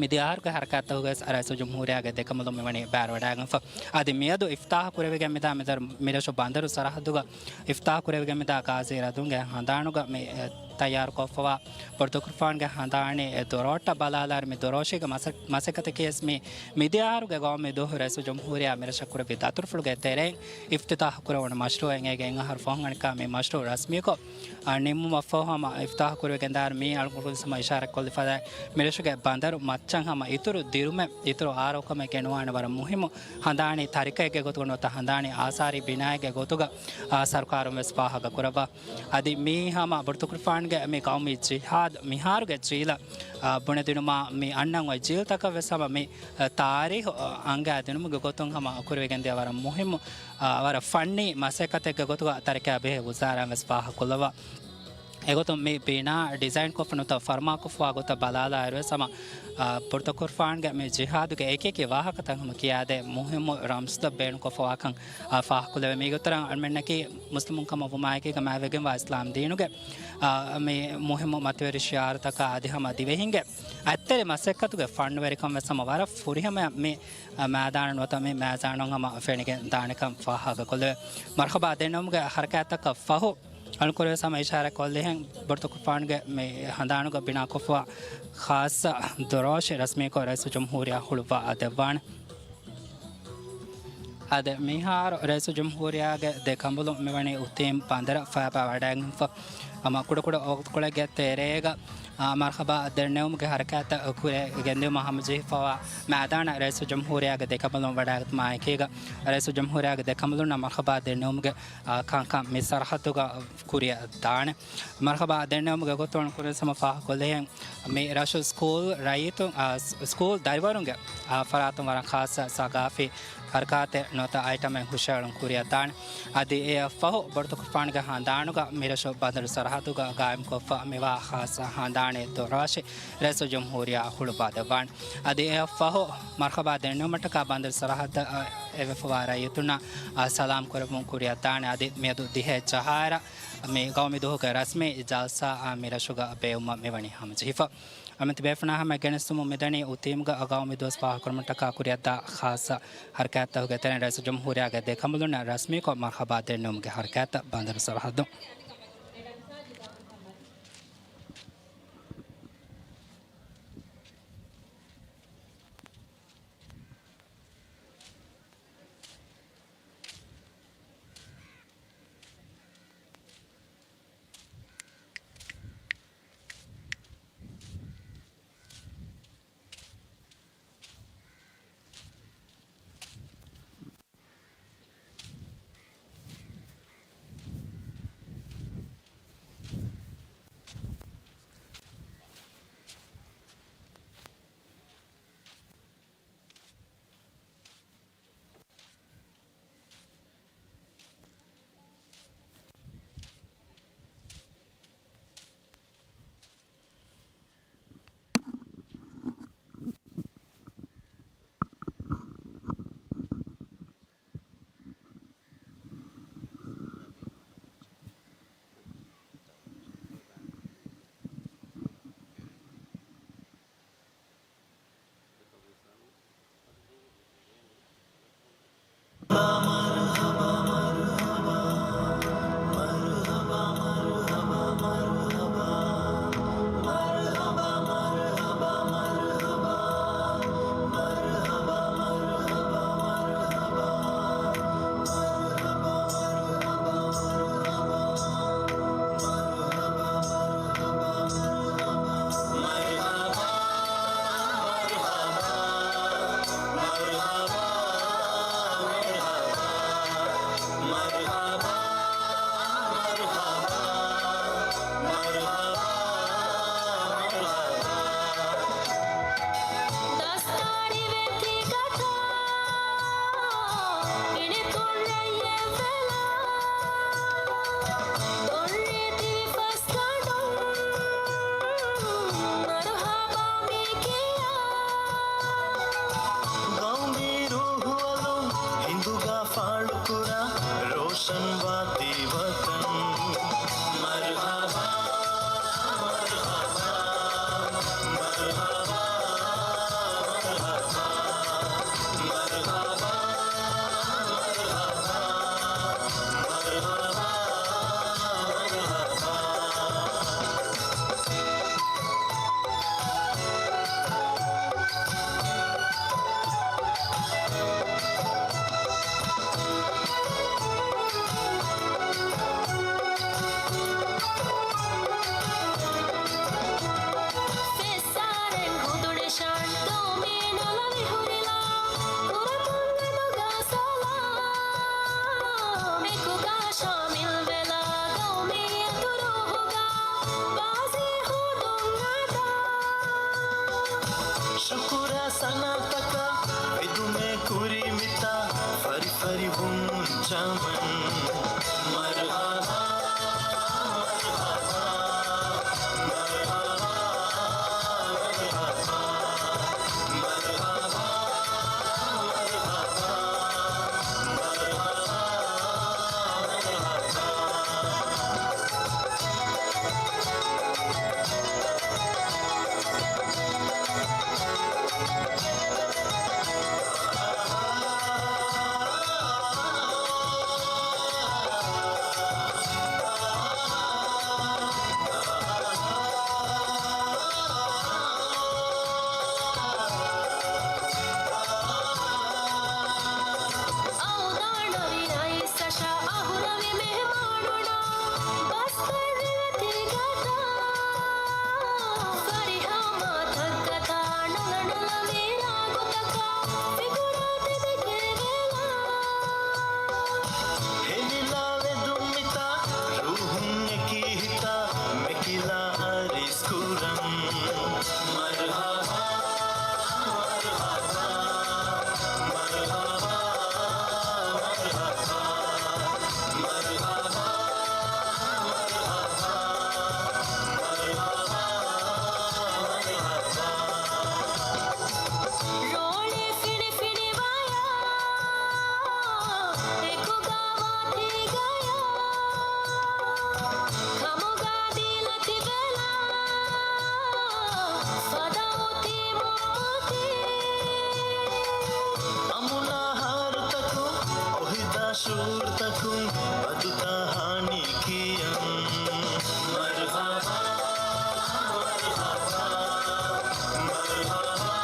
މިދިޔަ އަހަރުގެ ހަރަކާތްތަކުގަވެސް ރައީސުލްޖުމްހޫރިއްޔާގެ ދެކަނބަލުން މިވަނީ ބައިވެވަޑައިގެންފަ. އަދި މިއަދު އިފްތާހު ކުރެވިގެން މިދާ މިދަރު މިރަށު ބަނދަރު ސަރަހައްދުގަ އިފްތާހު ކުރެވިގެން މިދާ ގާޒީ ރަދުންގެ ހަނދާނުގަ މި، އެ، ތައްޔާރުކޮށްފަވާ ބޮޑުތަކުރުފާންގެ ހަނދާނީ ދޮރޯއްޓަށް ބަލާލާއިރު މި ދޮރޯށީގެ މަސަ-، މަސައްކަތަކީވެސް މި މިދިޔަ އަހަރުގެ ގައުމީ ދުވަހު ރައީސުލްޖުމްހޫރިއްޔާ މިރަށަށް ކުރެއްވި ދަތުރުފުޅުގެ ތެރެއިން އިފްތިތާހު ކުރެވުނު މަޝްރޫއެއް. އޭގެ އެއް އަހަރު ފަހުން އަނެއްކާ މި މަޝްރޫއު ރަސްމީކޮށް، އާ، ނިންމުމަށްފަހު ހަމަ އިފްތާހު ކުރެވިގެންދާއިރު މީ އަޅުގަނޑު ހަމަ އިޝާރާތް ކޮށްލިފަދައި މިރަށުގެ ބަނދަރު މައްޗަށް ހަމަ އިތުރު ދިރުމެއް، އިތުރު އާރޯކަމެއް ގެނުވާނެ ވަރަށް މުހިއްމު ހަނދާނީ ތަރިކައެއްގެ ގޮތުގަ ނުވަތަ ހަނދާނީ އާސާރީ ބިނާއެއްގެ ގޮތުގަ، އާ، ސަރުކާރުން ވެސް ފާހަގަ ކުރައްވާ. އަދި މީ ހަމަ ބޮޑުތަކުރުފާނުގެ މި ގައުމީ ޖިހާދު މިހާރުގެ ޖީލަށް، އާ، ބުނެދިނުމާ މި އަންނަން އޮތް ޖީލްތަކަށް ވެސް ހަމަ މި، އާ، ތާރީހު، އާ، އަންގާދިނުމުގެ ގޮތުން ހަމަ ކުރެވިގެންދިޔަ ވަރަށް މުހިއްމު، އާ، ވަރަށް ފަންނީ މަސައްކަތެއްގެ ގޮތުގަ ތަރިކައާ ބެހޭ ވުޒާރާ ވެސް ފާހަގަކޮށްލައްވާ. އެގޮތުން މި ބިނާ ޑިޒައިންކޮށްފަ ނުވަތަ ފަރުމާކޮށްފަވާ ގޮތަށް ބަލާލާއިރުވެސް ހަމަ، އާ، ބޮޑުތަކުރުފާނުގެ މި ޖިހާދުގެ އެކިއެކި ވާހަކަތައް ހަމަ ކިޔާދޭ މުހިއްމު ރަމްޒުތައް ބޭނުންކޮށްފަވާކަން، އާ، ފާހަގަކޮށްލެވޭ. މީގެ އިތުރަށް އަޅުމެންނަކީ މުސްލިމުން ކަމަށް ވުމާއެކީގަ މާތްވެގެންވާ އިސްލާމް ދީނުގެ، އާ، މި މުހިއްމު މަތިވެރި ޝިޢާރުތަކާ އަދި ހަމަ ދިވެހިންގެ އަތްތެރި މަސައްކަތުގެ ފަންނުވެރިކަން ވެސް ހަމަ ވަރަށް ފުރިހަމަޔަށް މި، އާ، މައިދާނަށް ނުވަތަ މި މައިދާނުން ހަމަ ފެނިގެން ދާނެކަން ފާހަގަކޮށްލެވޭ. މަރްޙަބާ ދެންނެވުމުގެ ހަރަކާތްތަކަށް ފަހު، އަޅުންކުރެވެސް ހަމަ އިޝާރާތް ކޮށްލިހެން ބޮޑުތަކުރުފާނުގެ މި ހަނދާނުގަ ބިނާކޮށްފަވާ ޚާއްޞަ ދޮރޯށި ރަސްމީކޮށް ރައީސުލްޖުމްހޫރިއްޔާ ހުޅުއްވާ ދެއްވާނެ. އާދެ، މިހާރު ރައީސުލްޖުމްހޫރިއްޔާގެ ދެ ކަނބުލުން މިވަނީ އުތީމް ބަނދަރަށް ފައިބާ ވަޑައިގެންފަ. ހަމަ ކުޑަކުޑަ ވަގުތުކޮޅެއްގެ ތެރޭގަ، އާ، މަރްޙަބާ ދެންނެވުމުގެ ހަރަކާތްތައް ކުރިއަށް ގެންދިއުމަށް ހަމަޖެހިފަވާ މައިދާނަށް ރައީސުލްޖުމްހޫރިއްޔާގެ ދެ ކަނބުލުން ވަޑައިގަތުމާއެކީގަ، ރައީސުލްޖުމްހޫރިއްޔާގެ ދެ ކަނބުލުންނަށް މަރްޙަބާ ދެންނެވުމުގެ، އާ، ކަންކަން މި ސަރަހައްދުގަ ކުރިއަށް ދާނެ. މަރްޙަބާ ދެންނެވުމުގެ ގޮތުން ކުރިން ހަމަ ފާހަގަކޮށްލިހެން، މި ރަށު ސްކޫލް ރައްޔިތުން، އާ، ސް-، ސްކޫލް ދަރިވަރުންގެ، އާ، ފަރާތުން ވަރަށް ޚާއްޞަ ސަގާފީ ހަރަކާތެއް ނުވަތަ އައިޓަމެއް ހުށައެޅުން ކުރިއަށް ދާނެ. އަދި އެއަށް ފަހު ބޮޑުތަކުރުފާނުގެ ހަނދާނުގަ މިރަށު ބަނދަރު ސަރަހައްދުގަ ގާއިމްކޮށްފަ މިވާ ޚާއްޞަ ހަނދާނީ ދޮރޯށި ރައީސުލްޖުމްހޫރިއްޔާ ހުޅުއްވާދެއްވާނެ. އަދި އެއަށް ފަހު މަރްޙަބާ ދެންނެވުމަށްޓަކާ ބަނދަރު ސަރަހައްދަށް، އާ، އެވެފަވާ ރައްޔިތުންނަށް، އާ، ސަލާމް ކުރެއްވުން ކުރިއަށް ދާނެ. އަދި މިއަދު ދިހައެއް ޖަހާއިރަށް މި ގައުމީ ދުވަހުގެ ރަސްމީ ޖަލްސާ، އާ، މި ރަށުގަ ބޭއްވުމަށް މިވަނީ ހަމަޖެހިފަ. އަމިއްލަ ތިބޭފުޅުންނާ ހަމަ ގެނެސްދިއުމުން މިދަނީ އުތީމްގަ ގައުމީ ދުވަސް ފާހަގަކުރުމަށްޓަކާ ކުރިއަށްދާ ޚާއްޞަ ހަރަކާތްތަކުގެ ތެރެއިން ރައީސުލްޖުމްހޫރިއްޔާގެ ދެ ކަނބުލުންނަށް ރަސްމީކޮށް މަރްޙަބާ ދެންނެވުމުގެ ހަރަކާތްތައް ބަނދަރު ސަރަހައްދުން. ޝުކުރާ ސަނާތަކަށް ވެދުމޭ ކުރިމިތާ ފަރިފަރިވުން ޗަމަން. މަރުޙަބާ، މަރުޙަބާ، މަރުޙަބާ، މަރުޙަބާ. އައުދާނަވި ރައީސަށާ އަހުރަވި މެހެމާނުންނާ ބަސް ބައްރިވެތި ގަދަ. ފަރިހާ މާތައްގަތާ ނަލަނަލަ މީރާގުތަކާ ފިކުރާ ތިބި ކެވެލާ. ހެލިލާ ވެދުން މިތާ ރޫހުން އެކީ ހިތާ މެކިލާ އަރިސް ކުރަން. މަރުޙަބާ، މަރުޙަބާ، މަރުޙަބާ، މަރުޙަބާ، މަރުޙަބާ، މަރުޙަބާ، މަރުޙަބާ، މަރުޙަބާ. ރޯޅި ފިނިފިނިވާޔާ، އެކުގަ ވާތީގަޔާ، ކަމުގަ ދީލަތި ވެލާ، ފަދަ އޮތީ މުއްމުތީ. އަމުނާ ހާރުތަކުން، އޮހިދާ ޝުޢޫރުތަކުން، އަދުތާ ހާނީ ކިޔަން. މަރުޙަބާ، މަރުޙަބާ، މަރުޙަބާ، މަރުޙަބާ.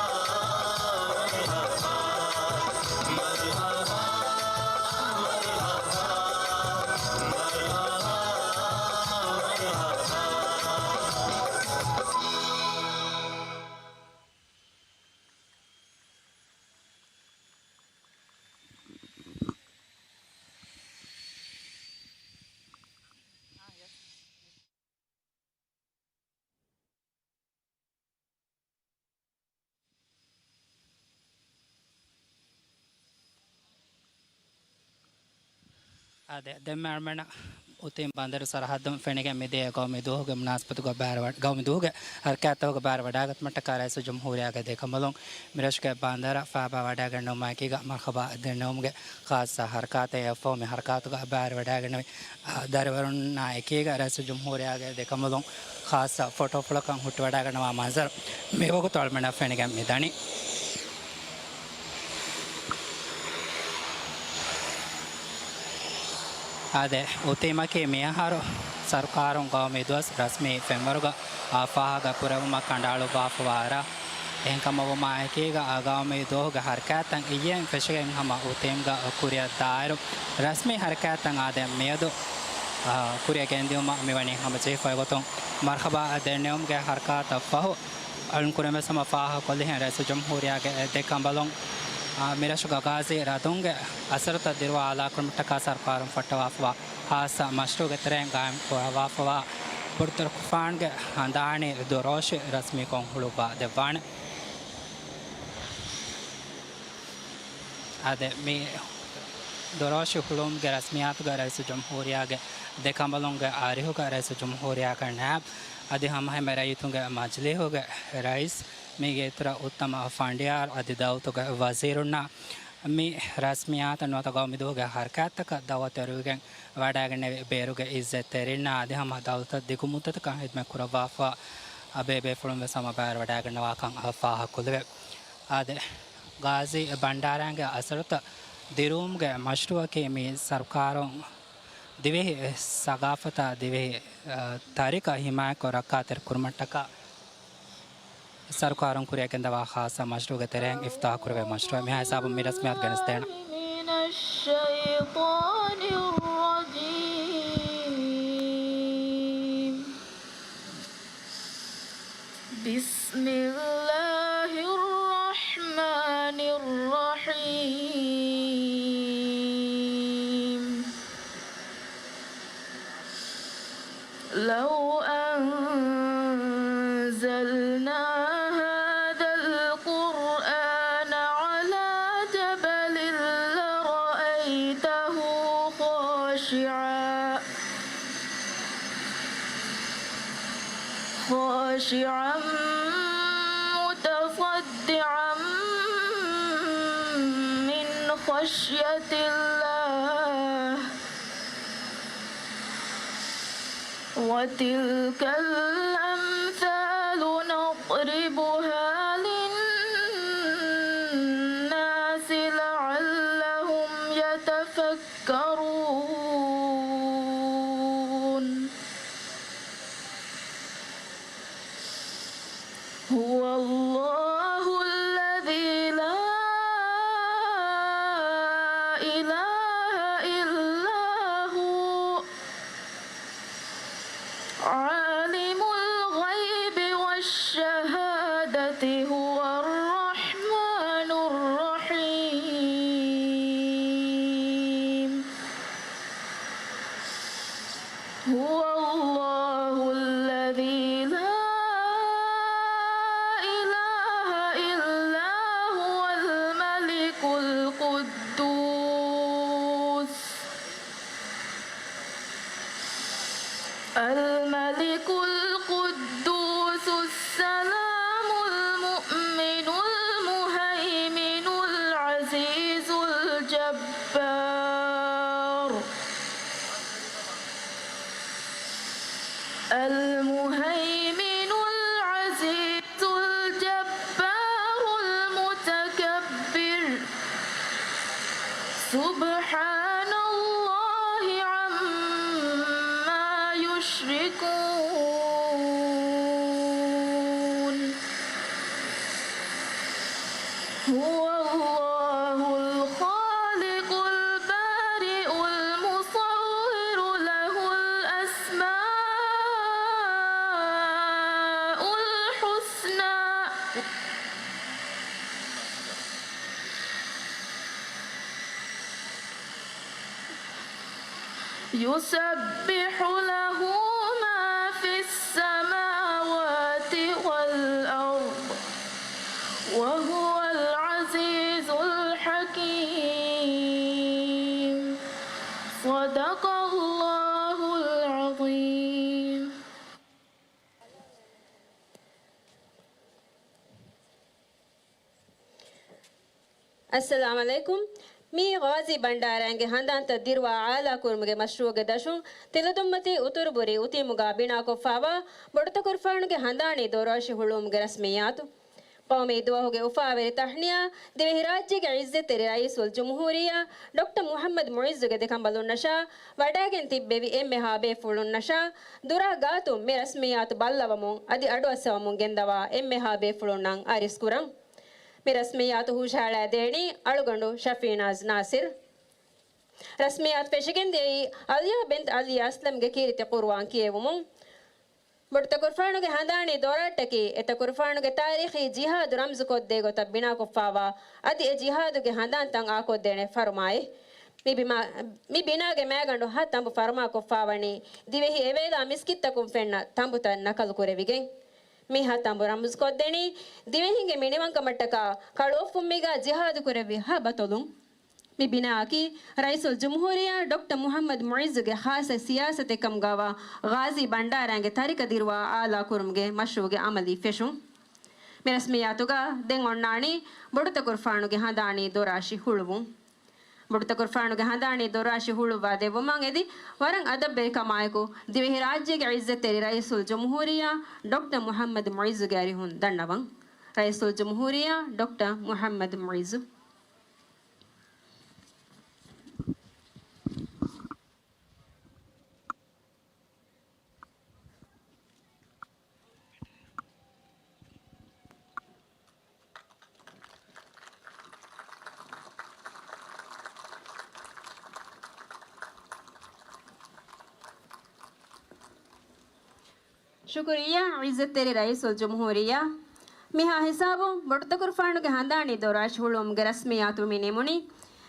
އާދެ، ދެންމެ އަޅުމެންނަށް އުތީމް ބަނދަރު ސަރަހައްދުން ފެނިގެން މިދިޔަ ގައުމީ ދުވަހުގެ މުނާސަބަތުގަ ބައިވެރިވަ-، ގައުމީ ދުވަހުގެ ހަރަކާތްތަކުގަ ބައިވެރިވަޑައިގަތުމަށްޓަކާ ރައީސުލްޖުމްހޫރިއްޔާގެ ދެކަނބަލުން މިރަށުގެ ބަނދަރަށް ފައިބާވަޑައިގެންނެވުމާއެކީގަ މަރުޙަބާ ދެންނެވުމުގެ ޚާއްޞަ ހަރަކާތެއް އެއަށްފަހު މި ހަރަކާތުގަ ބައިވެރިވަޑައިގެންނެވި، އާ، ދަރިވަރުންނާ އެކީގަ ރައީސުލްޖުމްހޫރިއްޔާގެ ދެކަނބަލުން ޚާއްޞަ ފޮޓޯފުޅަކަށް ހުއްޓިވަޑައިގަންނަވާ މަންޒަރު މިވަގުތު އަޅުމެންނަށް ފެނިގެން މިދަނީ. އާދެ، އުތީމަކީ މިއަހަރު ސަރުކާރުން ގައުމީ ދުވަސް ރަސްމީ ފެންވަރުގަ އާ ފާހަގަ ކުރެވުމަށް ކަނޑައަޅުއްވާފަވާ ރަށް. އެހެންކަމަށްވުމާއެކީގަ، އާ ގައުމީ ދުވަހުގެ ހަރަކާތްތައް އިއްޔެން ފެށިގެން ހަމަ އުތީމްގަ ކުރިއަށް ދާއިރު، ރަސްމީ ހަރަކާތްތައް އާދެ މިއަދު، އާ، ކުރިއަށް ގެންދިއުމަށް މިވަނީ ހަމަޖެހިފައި ގޮތުން މަރުޙަބާ ދެންނެވުމުގެ ހަރަކާތަށް ފަހު، އަޅުން ކުރިންވެސް ހަމަ ފާހަގަކޮށްލިހެން ރައީސުލްޖުމްހޫރިއްޔާގެ ދެ ކަނބަލުން، އާ، މިރަށުގަ ޣާޒީ ރަދުންގެ އަސަރުތައް ދިރުވާ އަލާކުރުމަށްޓަކާ ސަރުކާރުން ފައްޓަވާފަވާ ޚާއްޞަ މަޝްރޫޢުގެ ތެރެއިން ގާއިމް ކުރައްވާފަވާ ބޮޑުތެރެކުފާންގެ ހަނދާނީ ދުރޯށި ރަސްމީކޮށް ހުޅުއްވާ ދެއްވާނެ. އާދެ، މި ދުރޯށި ހުޅުވުމުގެ ރަސްމިއްޔާތުގަ ރައީސުލްޖުމްހޫރިއްޔާގެ ދެ ކަނބަލުންގެ އަރިހުގަ ރައީސުލްޖުމްހޫރިއްޔާގެ ނައިބް އަދި ހަމަ ހަމަ ރައްޔިތުންގެ މަޖިލީހުގެ ރައީސް، މީގެ އިތުރަށް އުއްތަމަ ފަނޑިޔާރު އަދި ދައުލަތުގެ ވަޒީރުންނާ މި ރަސްމިއްޔާތަށް ނުވަތަ ގައުމީ ދުވަހުގެ ހަރަކާތްތަކަށް ދައުވަތު އެރުވިގެން ވަޑައިގެންނެވި ބޭރުގެ އިއްޒަތްތެރިންނާ އަދި ހަމަ ދައުލަތަށް ދިގު މުއްދަތަކަށް ހިދުމަތް ކުރައްވާފަ ބޭބޭފުޅުން ވެސް ހަމަ ބައިވެރިވަޑައިގަންނަވާކަން ފާހަގަކޮށްލެވޭ. އާދެ، ޣާޒީ ބަންޑާރައިންގެ އަސަރުތައް ދިރުވުމުގެ މަޝްރޫޢަކީ މި ސަރުކާރުން ދިވެހި ސަގާފަތާ ދިވެހި، އަ، ތާރީޚަށް ހިމާޔަތްކޮށް ރައްކާތެރި ކުރުމަށްޓަކާ ސަރުކާރުން ކުރިއަށް ގެންދަވާ ޚާއްޞަ މަޝްރޫޢުގެ ތެރެއިން އިފްތިތާޙު ކުރެވޭ މަޝްރޫޢެއް. މިހާ ހިސާބުން މި ރަސްމިއްޔާތު ގެނެސްދޭނަން. من الشيطان الرجيم. بسم الله الرحمن الرحيم. لو أنزلنا هذا القرآن خاشعا متصدعا من خشية الله. وتلك الأمثال نضربها للناس لعلهم يتفكرون. هو الله الذي لا إله إلا هو عالم الغيب والشهادة هو الرحمن الرحيم. هو الله الذي لا إله إلا هو الملك القدوس. الملك القدوس السلام المؤمن المهيمن العزيز الجبار. المهيمن العزيز الجبار المتكبر. سبحان الله عما يشركون. هو الله الخالق البارئ المصور له الأسماء الحسنى. يسبح له ما في السماوات والأرض وهو العزيز الحكيم. صدق الله العظيم. އައްސަލާމް ޢަލައިކުމް. މީ ޣާޒީ ބަންޑާރައިންގެ ހަނދާންތައް ދިރުވާ އާލާކުރުމުގެ މަޝްރޫޢުގެ ދަށުން ތިލަދުންމަތީ އުތުރުބުރީ އުތީމުގާ ބިނާކޮށްފާވާ ބޮޑުތަކުރުފާނުގެ ހަނދާނީ ދޮރުއަށި ހުޅުވުމުގެ ރަސްމިއްޔާތު. ޤައުމީ ދުވަހުގެ އުފާވެރި ތަހްނިޔާ ދިވެހިރާއްޖޭގެ ޢިއްޒަތްތެރި ރައީސުލްޖުމްހޫރިއްޔާ ޑޮކްޓަރ މުޙައްމަދު މުޢިއްޒުގެ ދެކަނބަލުންނަށާ ވަޑައިގެން ތިއްބެވި އެންމެހާ ބޭފުޅުންނަށާ ދުރާ ގާތުން މި ރަސްމިއްޔާތު ބައްލަވަމުން އަދި އަޑުއައްސަވަމުން ގެންދަވާ އެންމެހާ ބޭފުޅުންނަށް އަރިސްކުރަން. މި ރަސްމިއްޔާތު ހުށަހަޅައިދޭނީ އަޅުގަނޑު ޝަފީނާޒް ނާސިރް. ރަސްމިއްޔާތު ފެށިގެންދިޔައީ އަލްޔާ ބިންތު އަލީ އަސްލަމްގެ ކީރިތި ޤުރުއާން ކިޔެވުމުން. ބޮޑުތަކުރުފާނުގެ ހަނދާނީ ދޮރާއްޓަކީ އެތަކުރުފާނުގެ ތާރީޚީ ޖިހާދު ރަމްޒުކޮށްދޭ ގޮތަށް ބިނާކޮށްފާވާ އަދި އެ ޖިހާދުގެ ހަނދާންތައް އާކޮށްދޭނެ ފަރުމާއެއް. މި ބިމާ، މި ބިނާގެ މައިގަނޑު ހަ ތަނބު ފަރުމާކޮށްފާވަނީ ދިވެހި އެވޭލާ މިސްކިތްތަކުން ފެންނަ ތަނބުތައް ނަކަލުކުރެވިގެން. މި ހަ ތަނބު ރަމްޒުކޮށްދެނީ ދިވެހިންގެ މިނިވަންކަމަށްޓަކާ ކަޅުއޮށްފުންމީގާ ޖިހާދުކުރެއްވި ހަ ބަތޮލުން. މި ބިނާއަކީ ރައީސުލްޖުމްހޫރިއްޔާ ޑޮކްޓަރ މުޙައްމަދު މުޢިއްޒުގެ ޚާއްޞަ ސިޔާސަތެއްކަމުގާވާ ޣާޒީ ބަންޑާރައިންގެ ތަރިކަ ދިރުވާ އާލާކުރުމުގެ މަޝްރޫޢުގެ ޢަމަލީ ފެށުން. މި ރަސްމިއްޔާތުގާ ދެން އޮންނާނީ ބޮޑުތަކުރުފާނުގެ ހަނދާނީ ދޮރާށި ހުޅުވުން. ބޮޑުތަކުރުފާނުގެ ހަނދާނީ ދޮރާށި ހުޅުއްވާ ދެއްވުމަށް އެދި ވަރަށް އަދަބްވެރިކަމާއެކު ދިވެހިރާއްޖޭގެ ޢިއްޒަތްތެރި ރައީސުލްޖުމްހޫރިއްޔާ ޑޮކްޓަރ މުޙައްމަދު މުޢިއްޒުގެ އަރިހުން ދަންނަވަން. ރައީސުލްޖުމްހޫރިއްޔާ ޑޮކްޓަރ މުޙައްމަދު މުޢިއްޒު. ޝުކުރިއްޔާ ޢިއްޒަތްތެރި ރައީސުލްޖުމްހޫރިއްޔާ. މިހާ ހިސާބުން ބޮޑުތަކުރުފާނުގެ ހަނދާނީ ދޮރާށި ހުޅުވުމުގެ ރަސްމިއްޔާތު މި ނިމުނީ.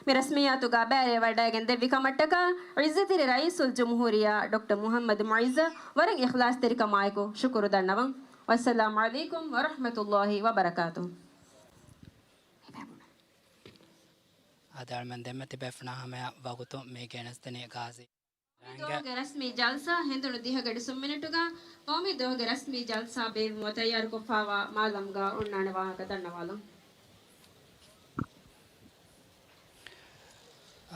މި ރަސްމިއްޔާތުގާ ބައިވެރިވެވަޑައިގެން ދެއްވި ކަމަށްޓަކާ ޢިއްޒަތްތެރި ރައީސުލްޖުމްހޫރިއްޔާ ޑޮކްޓަރ މުޙައްމަދު މުޢިއްޒަށް ވަރަށް އިޚްލާޞްތެރިކަމާއެކު ޝުކުރު ދަންނަވަން. ވައްސަލާމް ޢަލައިކުމް ވަރަޙްމަތުﷲ ވަބަރަކާތުހު. އާދެ، އަޅުމެން ދެންމެ ތިބޭފުޅުންނާ ހަމަޔަށް ވަގުތު މި ގެނެސްދެނީ ޣާޒީ. ދުވަހުގެ ރަސްމީ ޖަލްސާ ހެނދުނު ދިހަ ގަޑި ސުން މިނެޓުގަ ގައުމީ ދުވަހުގެ ރަސްމީ ޖަލްސާ ބޭއްވުމަށް ތައްޔާރުކޮށްފައިވާ މާލަމްގަ އޮންނާނެ ވާހަކަ ދަންނަވާލަން.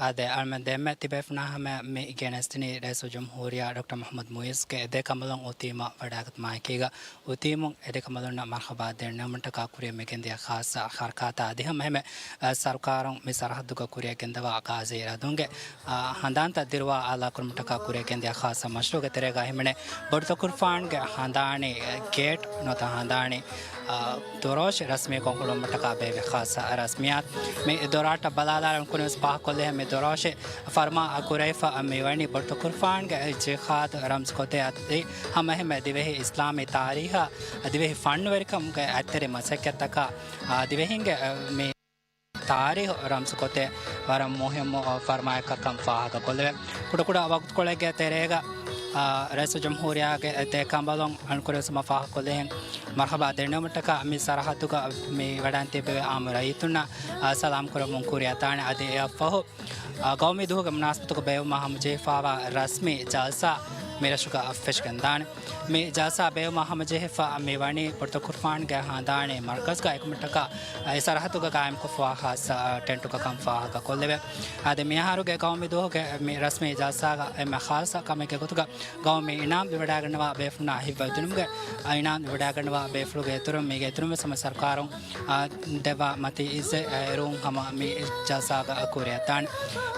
އާދެ، އަޅުމެން ދެންމެ ތިބޭފުނާ ހަމަ މި ގެނެސްދިނީ ރައީސުލްޖުމްހޫރިއްޔާ ޑޮކްޓަރ މުޙައްމަދު މުޢިއްޒުގެ ދެ ކަނބަލުން އުތީމަށް ވަޑައިގަތުމާ އެކީގަ، އުތީމުން އެ ދެ ކަނބަލުންނަށް މަރްޙަބާ ދެންނެވުމަށްޓަކާ ކުރިއަށް މިގެންދިޔަ ޚާއްޞަ ޙަރަކާތާ އަދި ހަމަ އެހެމެ، އަ، ސަރުކާރުން މި ސަރަޙައްދުގަ ކުރިއަށް ގެންދަވާ ޣާޒީ ރަދުންގެ، އަ، ހަނދާންތައް ދިރުވާ އާލާކުރުމަށްޓަކާ ކުރިއަށް ގެންދިޔަ ޚާއްޞަ މަޝްރޫޢުގެ ތެރޭގަ ހިމެނޭ ބޮޑުތަކުރުފާނުގެ ހަނދާނީ ގޭޓް ނުވަތަ ހަނދާނީ، އަ، ދޮރޯށި ރަސްމީކޮށް ހުޅުވުމަށްޓަކާ ބޭއްވި ޚާއްޞަ ރަސްމިއްޔާތު. މި ދޮރާށްޓަށް ބަލާލާ އަޅުގަނޑު ކުރިންވެސް ފާހަގަކޮށްލި މި ދޮރޯށި ފަރުމާ ކުރެވިފަ މިވަނީ ބޮޑުތަކުރުފާނުގެ ޖިހާދު ރަމްޒުކޮށްދޭ އަދި ހަމައެހެމެ ދިވެހި އިސްލާމީ ތާރީހާ ދިވެހި ފަންނުވެރިކަމުގެ އަތްތެރި މަސައްކަތްތަކާ، އާ، ދިވެހިންގެ، އަ، މި ތާރީހު ރަމްޒުކޮށްދޭ ވަރަށް މުހިއްމު، އަ، ފަރުމާއެއްކަން ފާހަގަކޮށްލެވޭ. ކުޑަކުޑަ ވަގުތުކޮޅެއްގެ ތެރޭގަ، އާ، ރައީސުލްޖުމްހޫރިއްޔާގެ ދެ ކަނބަލުން އަންކުރެވެސް ހަމަ ފާހަގަކޮށްލިހެން މަރްޙަބާ ދެންނެވުމަށްޓަކާ މި ސަރަޙައްދުގަ މި ވަޑައިން ތިއްބެވި އާއްމު ރައްޔިތުންނަށް، އާ، ސަލާމް ކުރަމުން ކުރިއަށްދާނެ. އަދި އެއަށްފަހު، އާ، ގައުމީ ދުވަހުގެ މުނާސަބަތުގަ ބޭއްވުމަށް ހަމަޖެހިފައިވާ ރަސްމީ ޖަލްސާ މިރަށުގަ ފެށިގެންދާނެ. މި ޖަލްސާ ބޭއްވުމަށް ހަމަޖެހިފަ މިވަނީ ބޮޑުތަކުރުފާނުގެ ހަނދާނީ މަރްކަޒްގަ އެކަމަށްޓަކާ އެ ސަރަހައްދުގަ ގާއިމްކޮށްފައިވާ ޚާއްޞަ، އާ، ޓެންޓުގަ ކަން ފާހަގަކޮށްލެވޭ. އާދެ، މިއަހަރުގެ ގައުމީ ދުވަހުގެ މި ރަސްމީ ޖަލްސާގަ އެންމެ ޚާއްޞަ ކަމެއްގެ ގޮތުގަ ގައުމީ އިނާމް ލިބިވަޑައިގަންނަވާ ބޭފުޅުންނާ ހިތްވަރުދިނުމުގެ، އާ، އިނާމް ލިބިވަޑައިގަންނަވާ ބޭފުޅުގެ އިތުރުން މީގެ އިތުރުން ވެސް ހަމަ ސަރުކާރުން، އާ، ދެއްވާ މަތީ އިއްޒެއް، އާ، އެރުން ހަމަ މި ޖަލްސާގަ ކުރިއަށްދާނެ.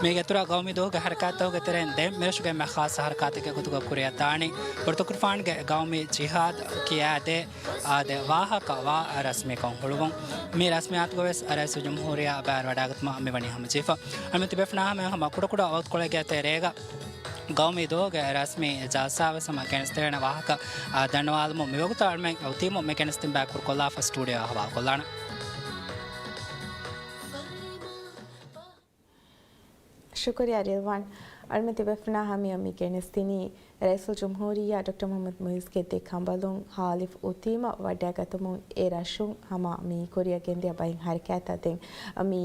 މީގެ އިތުރަށް ގައުމީ ދުވަހުގެ ހަރަކާތްތަކުގެ ތެރެއިން ދެން މިރަށުގެ އެންމެ ޚާއްޞަ ހަރަކާތެއްގެ ގޮތުގަ ކުރިއަށްދާނީ ބޮޑުތަކުރުފާނުގެ ގައުމީ ޖިހާދު ކިޔާދޭ، އާދެ، ވާހަކަ ވާ ރަސްމީކޮށް ހުޅުވުން. މި ރަސްމިއްޔާތުގަ ވެސް ރައީސުލްޖުމްހޫރިއްޔާ ބައިވެރިވަޑައިގަތުމަށް މިވަނީ ހަމަޖެހިފަ. އަޅުމެން ތިބޭފުނާ ހަމަ ކުޑަކުޑަ ވަގުތުކޮޅެއްގެ ތެރޭގަ ގައުމީ ދުވަހުގެ ރަސްމީ ޖަލްސާ ވެސް ހަމަ ގެނެސްދެވޭނެ ވާހަކަ، އާ، ދަންނަވާލުމުން މިވަގުތަށް އަޅުމެން އުތީމު މި ގެނެސްދިން ބައި ކުރުކޮށްލާފަ ސްޓޫޑިއޯ އަހުވާލުކޮށްލާނަން. ޝުކުރިއްޔާ ރިލްވާން. އަޅުމެން ތިބޭފުނާ ހަމަޔަށް މި ގެނެސްދިނީ ރައީސުލްޖުމްހޫރިއްޔާ ޑޮކްޓަރ މުޙައްމަދު މުޢިއްޒުގެ ދެ ކަނބަލުން ހާލިފް އުތީމަށް ވަޑައިގަތުމުން އެ ރަށުން ހަމަ މި ކުރިއަށް ގެންދިޔަ ބައެއް ހަރަކާތްތައް ދެން މި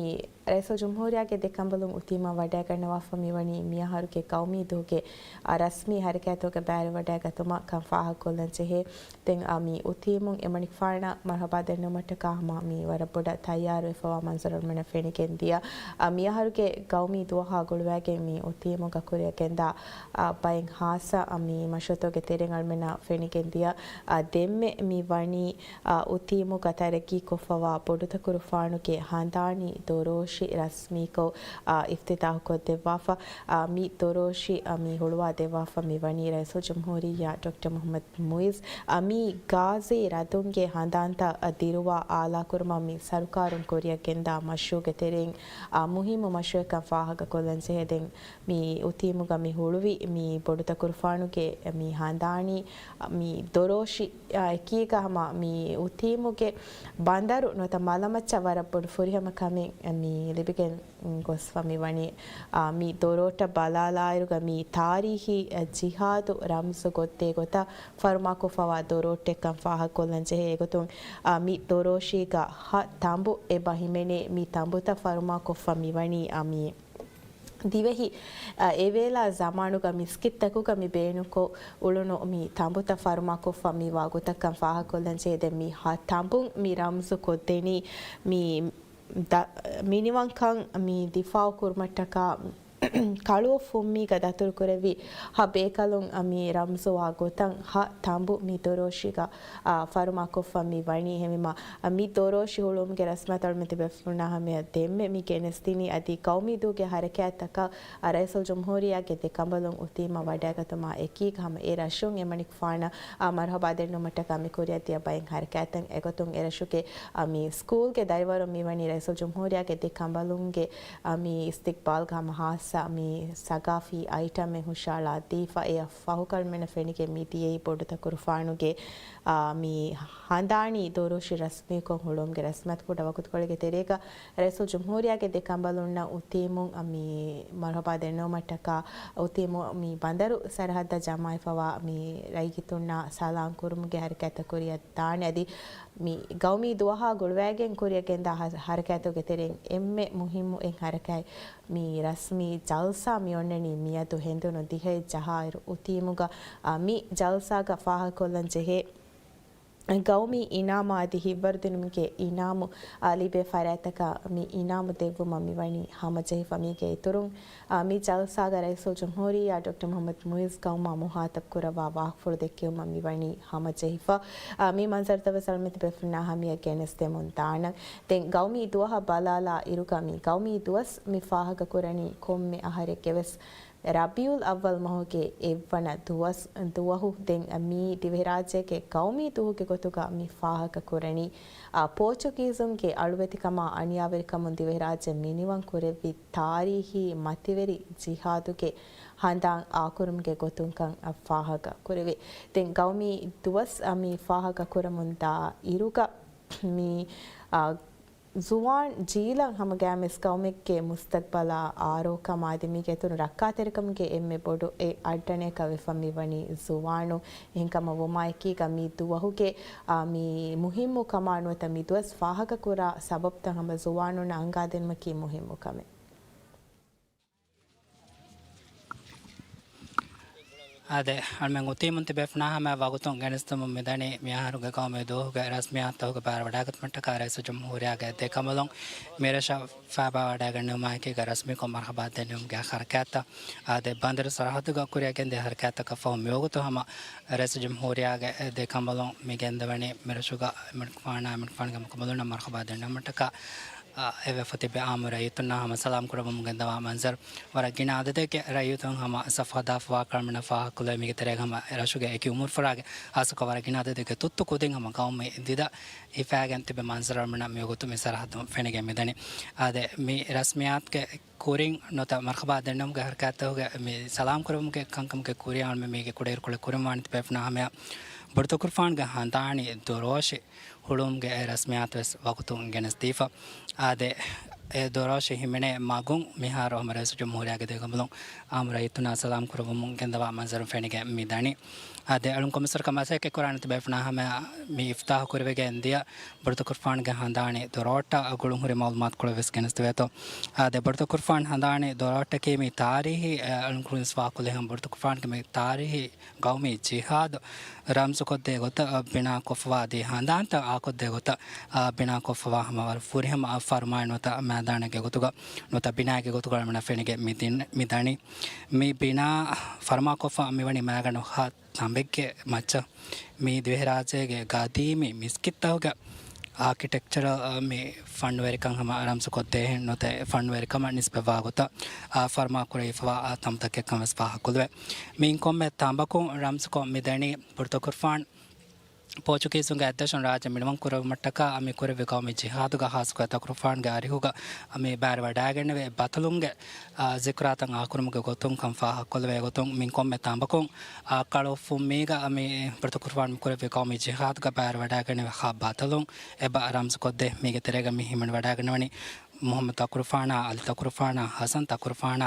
ރައީސުލްޖުމްހޫރިއްޔާގެ ދެ ކަނބަލުން އުތީމަށް ވަޑައިގަންނަވާފަ މިވަނީ މިއަހަރުގެ ގައުމީ ދުވަހުގެ، އާ، ރަސްމީ ހަރަކާތުގަ ބައިވެރިވަޑައިގަތުމަށް ކަން ފާހަގަކޮށްލަން ޖެހޭ. ދެން، އާ، މި އުތީމުން އެމަނިކުފާނަށް މަރްޙަބާ ދެންނެވުމަށްޓަކާ ހަމަ މި ވަރަށް ބޮޑަށް ތައްޔާރުވެފަވާ މަންޒަރު އަޅުމެންނަށް ފެނިގެންދިޔަ. އާ، މިއަހަރުގެ ގައުމީ ދުވަހާ ގުޅުވައިގެން މި އުތީމުގަ ކުރިއަށް ގެންދާ، އާ، ބައެއް ހާއްސަ، އާ، މި މަޝްރޫޢުތަކުގެ ތެރެއިން އަޅުމެންނަށް ފެނިގެންދިޔަ. އާ، ދެންމެ މި ވަނީ، އާ، އުތީމުގަ ތަރައްގީކޮށްފަވާ ބޮޑުތަކުރުފާނުގެ ހަނދާނީ ދޮރޯށި ރަސްމީކޮށް، އާ، އިފްތިތާޙުކޮށްދެއްވާފަ. އާ، މި ދޮރޯށި، އާ، މި ހުޅުވާ ދެއްވާފަ މި ވަނީ ރައީސުލްޖުމްހޫރިއްޔާ ޑޮކްޓަރ މުޙައްމަދު މުޢިއްޒު، އަ، މި ޣާޒީ ރަދުންގެ ހަނދާންތައް، އަ، ދިރުވާ އާލާކުރުމަށް މި ސަރުކާރުން ކުރިއަށް ގެންދާ މަޝްރޫޢުގެ ތެރެއިން، އަ، މުހިއްމު މަޝްރޫޢެއްކަން ފާހަގަކޮށްލަން ޖެހޭ. ދެން މި އުތީމުގަ މި ހުޅުވި މި ބޮޑުތަކުރުފާނުގެ މި ހަނދާނީ، އަ، މި ދޮރޯށި، އަ، އެކީގަ ހަމަ މި އުތީމުގެ ބަނދަރު ނުވަތަ މަލަމައްޗަށް ވަރަށް ބޮޑު ފުރިހަމަ ކަމެއް މި ލިބިގެން ގޮސްފަ މިވަނީ، އާ، މި ދޮރޯޓަށް ބަލާލާއިރުގަ މި ތާރީހީ، އަ، ޖިހާދު ރަމްޒު ގޮތްދޭ ގޮތަށް ފަރުމާކޮށްފަވާ ދޮރޯއްޓެއްކަން ފާހަގަކޮށްލަން ޖެހޭ. އެގޮތުން، އާ، މި ދޮރޯށީގަ ހަ ތަނބު އެބަ ހިމެނޭ. މި ތަނބުތައް ފަރުމާކޮށްފަ މިވަނީ، އާ، މި ދިވެހި، އަ، އެވޭލާ ޒަމާނުގަ މިސްކިތްތަކުގަ މި ބޭނުންކޮށް އުޅުނު މި ތަނބުތައް ފަރުމާކޮށްފަ މިވާ ގޮތަށްކަން ފާހަގަކޮށްލަން ޖެހޭ. ދެން މި ހަ ތަނބުން މި ރަމްޒު ކޮށްދެނީ މި ދަ-، މިނިވަންކަން މި ދިފާޢު ކުރުމަށްޓަކާ ކަޅުއޮށް ފުންމީގަ ދަތުރުކުރެއްވި ހަ ބޭކަލުން މި ރަމްޒުވާ ގޮތަށް ހަ ތަނބު މި ދޮރޯށީގަ، އާ، ފަރުމާކޮށްފަ މި ވަނީ. ހެންވީމާ، މި ދޮރޯށި ހުޅުވުމުގެ ރަސްމަތް އަޅުމެން ތިބޭފުޅުންނާ ހަމަޔަށް ދެންމެ މި ގެނެސްދިނީ އަދި ގައުމީ ދުވަހުގެ ހަރަކާތްތަކަށް، އާ، ރައީސުލްޖުމްހޫރިއްޔާގެ ދެ ކަނބަލުން އުތީމަށް ވަޑައިގަތުމާ އެކީގަ ހަމަ އެ ރަށުން އެމަނިކުފާނަށް، އާ، މަރުޙަބާ ދެންނެވުމަށްޓަކާ މި ކުރިއަށްދިޔަ ބައެއް ހަރަކާތްތައް. އެގޮތުން އެރަށުގެ، އަ، މި ސްކޫލްގެ ދަރިވަރުން މިވަނީ ރައީސުލްޖުމްހޫރިއްޔާގެ ދެ ކަނބަލުންގެ، އަ، މި އިސްތިޤްބާލްގަ ހަމަ ހާއްސަ މި ސަގާފީ އައިޓަމެއް ހުށައަޅާ ދީފަ. އެއަށް ފަހު އަޅުމެންނަށް ފެނިގެން މި ދިޔައީ ބޮޑުތަކުރުފާނުގެ، އަ، މި ހަނދާނީ ދޮރޯށި ރަސްމީކޮށް ހުޅުވުމުގެ ރަސްމަތް. ކުޑަ ވަގުތުކޮޅެއްގެ ތެރޭގަ ރައީސުލްޖުމްހޫރިއްޔާގެ ދެ ކަނބަލުންނަށް އުތީމުން މި މަރުޙަބާ ދެންނެވުމަށްޓަކާ އުތީމު މި ބަނދަރު ސަރަހައްދަށް ޖަމާވެފަވާ މި ރައްޔިތުންނާ ސަލާން ކުރުމުގެ ހަރަކާތްތައް ކުރިއަށް ދާނެ. އަދި މި ގައުމީ ދުވަހާ ގުޅުވައިގެން ކުރިއަށް ގެންދާ ހަ-، ހަރަކާތުގެ ތެރެއިން އެންމެ މުހިއްމު އެއް ހަރަކާތް މި ރަސްމީ ޖަލްސާ މި އޮންނަނީ މިއަދު ހެނދުނު ދިހައެއް ޖަހާއިރު އޮތީމުގަ، އާ، މި ޖަލްސާގަ ފާހަގަކޮށްލަން ޖެހޭ ގައުމީ އިނާމާ އަދި ހިއްވަރުދިނުމުގެ އިނާމު، އާ، ލިބޭ ފަރާތްތަކަށް މި އިނާމު ދެއްވުމަށް މިވަނީ ހަމަޖެހިފަ. މީގެ އިތުރުން، އާ، މި ޖަލްސާގަ ރައީސުލްޖުމްހޫރިއްޔާ ޑޮކްޓަރ މުޙައްމަދު މުޢިއްޒު ގައުމާ މުޚާޠަބު ކުރައްވާ ވާހަކަފުޅު ދެއްކެވުމަށް މިވަނީ ހަމަޖެހިފަ. އާ، މި މަންޒަރުތައް ވެސް އަޅުމެތި ބޭފުޅުންނާ ހަމަޔަށް ގެނެސްދެމުން ދާނަން. ދެން ގައުމީ ދުވަހަށް ބަލާލާ އިރުގަ މި ގައުމީ ދުވަސް މި ފާހަގަކުރަނީ ކޮންމެ އަހަރެއްގެ ވެސް ރަބީޢުލް އައްވަލް މަހުގެ އެއްވަނަ ދުވަސް، ދުވަހު. ދެން މީ ދިވެހިރާއްޖޭގެ ގައުމީ ދުވަހުގެ ގޮތުގަ މި ފާހަގަކުރަނީ، އާ، ޕޯޗުގީޒުންގެ އަޅުވެތިކަމާ އަނިޔާވެރިކަމުން ދިވެހިރާއްޖެ މިނިވަން ކުރެއްވި ތާރީހީ މަތިވެރި ޖިހާދުގެ ހަނދާން އާކުރުމުގެ ގޮތުންކަން ފާހަގަކުރެވޭ. ދެން ގައުމީ ދުވަސް މި ފާހަގަކުރަމުންދާ އިރުގަ މި، އާ، ޒުވާން ޖީލަށް ހަމަގައިމުވެސް ގައުމެއްގެ މުސްތަގްބަލާ އާރޯކަމާ އަދި މީގެ އިތުރުން ރައްކާތެރިކަމުގެ އެންމެ ބޮޑު އެއް އައްޑަނައަކަށް ވެފަ މިވަނީ ޒުވާނުން. އެހެންކަމަށް ވުމާއެކީގަ މި ދުވަހުގެ، އާ، މި މުހިއްމު ކަމާ ނުވަތަ މި ދުވަސް ފާހަގަކުރާ ސަބަބުތައް ހަމަ ޒުވާނުންނަށް އަންގާދިނުމަކީ މުހިއްމު ކަމެއް. އާދެ، އަޅުމެން އޮތީމުން ތިބޭފުޅުންނާ ހަމަޔަށް ވަގުތުން ގެނެސްދެމުން މިދަނީ މިއަހަރުގެ ގައުމީ ދުވަހުގެ ރަސްމިއްޔާތުތަކުގެ ބައިވެރިވަޑައިގަތުމަށްޓަކާ ރައީސުލްޖުމްހޫރިއްޔާގެ ދެކަނބަލުން މިރަށަށް ފައިބާވަޑައިގެންނެވުމާއެކީގަ ރަސްމީކޮށް މަރުޙަބާ ދެންނެވުމުގެ ހަރަކާތްތައް. އާދެ، ބަނދަރު ސަރަހައްދުގަ ކުރިއަށް ގެންދިޔަ ހަރަކާތްތަކަށް ފަހު މިވަގުތު ހަމަ ރައީސުލްޖުމްހޫރިއްޔާގެ ދެކަނބަލުން މި ގެންދަވަނީ މިރަށުގަ އެމަނިކުފާނާ، އެމަނިކުފާނުގެ މަކުބަލުންނަށް މަރުޙަބާ ދެންނެވުމަށްޓަކާ، އާ، އެވެފަ ތިބި އާއްމު ރައްޔިތުންނާ ހަމަ ސަލާމް ކުރައްވަމުން ގެންދަވާ މަންޒަރު. ވަރަށް ގިނަ އަދަދެއްގެ ރައްޔިތުން ހަމަ ސަފު ހަދާފަވާކަން އަޅުމެންނަށް ފާހަގަކޮށްލެވޭ. މީގެ ތެރޭގަ ހަމަ ރަށުގެ އެކި އުމުރުފުރާގެ ހާއްސަކޮށް ވަރަށް ގިނަ އަދަދެއްގެ ތުއްތު ކުދިން ހަމަ ގައުމީ ދިދަ ހިފައިގެން ތިބި މަންޒަރު އަޅުމެންނަށް މިވަގުތު މި ސަރަހައްދުން ފެނިގެން މިދަނީ. އާދެ، މި ރަސްމިއްޔާތުގެ ކުރިން ނުވަތަ މަރުޙަބާ ދެންނެވުމުގެ ހަރަކާތްތަކުގެ މި ސަލާމް ކުރެވުމުގެ ކަންކަމުގެ ކުރިއަށް އަޅުމެން މީގެ ކުޑައިރުކޮޅެއް ކުރިން ވާނީ ތިބޭފުޅުންނާ ހަމަޔަށް ބުރުތު ކުރުފާންގެ ހަނދާނީ ދޮރޯށި ހުޅުވުމުގެ އެ ރަސްމިއްޔާތު ވެސް ވަގުތުން ގެނެސްދީފަ. އާދެ، އެ ދޮރޯށި ހިމެނޭ މަގުން މިހާރު ހަމަ ރައީސުލްޖުމްހޫރިއްޔާގެ ދެކަނބަލުން އާއްމު ރައްޔިތުންނާ ސަލާމް ކުރައްވަމުން ގެންދަވާ މަންޒަރު ފެނިގެން މި ދަނީ. އާދެ، އަޅުން ކޮންމެސްވަރަކަށް މަސައްކަތް ކުރާނެ ތިބޭފުޅުންނާ ހަމަ މި އިފްތާޙު ކުރެވިގެން ދިޔަ ބުރުތު ކުރުފާންގެ ހަނދާނީ ދޮރޯއްޓާ ގުޅުންހުރި މައުލޫމާތުކޮޅެއް ވެސް ގެނެސްދެވޭތޯ. އާދެ، ބުރުތު ކުރުފާން ހަނދާނީ ދޮރޯއްޓަކީ މި ތާރީހީ، އަޅުން ކުރިން ވާ ކުލަހަން ބުރުތު ކުރުފާންގެ މި ތާރީހީ ގައުމީ ޖިހާދު ރަމްޒުކޮށްދޭ ގޮތަށް ބިނާކޮށްފަވާ އަދި ހަނދާންތައް އާކޮށްދޭ ގޮތަށް ބިނާކޮށްފަވާ ހަމަ ވަރަށް ފުރިހަމަ ފަރުމާއެއް ނުވަތަ މައިދާނެއްގެ ގޮތުގަ ނުވަތަ ބިނާއެއްގެ ގޮތުގަ އަޅުމެންނަށް ފެނިގެން މި ދިން-، މި ދަނީ. މި ބިނާ ފަރުމާކޮށްފަ މިވަނީ މައިގަނޑު ހަ ތަނބެއްގެ މައްޗަށް. މީ ދިވެހިރާއްޖޭގެ ގަދީމީ މިސްކިތްތަކުގެ އާކިޓެކްޗަރ، މި ފަންވެރިކަން ހަމަ ރަމްޒުކޮށްދޭހެން ނުވަތަ ފަންވެރިކަމަށް ނިސްބަތްވާ ގޮތަށް، އާ، ފަރުމާ ކުރެވިފަވާ ތަނބުތަކެއްކަން ވެސް ފާހަގަކޮށްލެވޭ. މިއިން ކޮންމެ ތަނބަކުން ރަމްޒުކޮށް މިދަނީ ބުރުތު ކުރުފާން ޕޯޗުގީޒުންގެ އަތްދަށުން ރާއްޖެ މިނިވަން ކުރެވުމަށްޓަކާ މި ކުރެއްވި ގައުމީ ޖިހާދުގަ ހާއްސަކޮށް ތަކުރުފާންގެ އަރިހުގަ މި ބައިވެރިވަޑައިގެންނެވި ބަތަލުންގެ، އާ، ޒިކުރާތައް އާކުރުމުގެ ގޮތުން ކަން ފާހަގަކޮށްލެވޭ ގޮތުން މި ކޮންމެ ތަނބަކުން، އާ، ކަޅުފުންމީގަ މި ބުރުތު ކުރުފާން މި ކުރެއްވި ގައުމީ ޖިހާދުގަ ބައިވެރިވަޑައިގެންނެވި ހަ ބަތަލުން އެބަ ރަމްޒުކޮށްދޭ. މީގެ ތެރޭގަ މި ހިމެނިވަޑައިގެންނެވަނީ މުޙައްމަދު ތަކުރުފާނާ، އަލީ ތަކުރުފާނާ، ޙަސަން ތަކުރުފާނާ،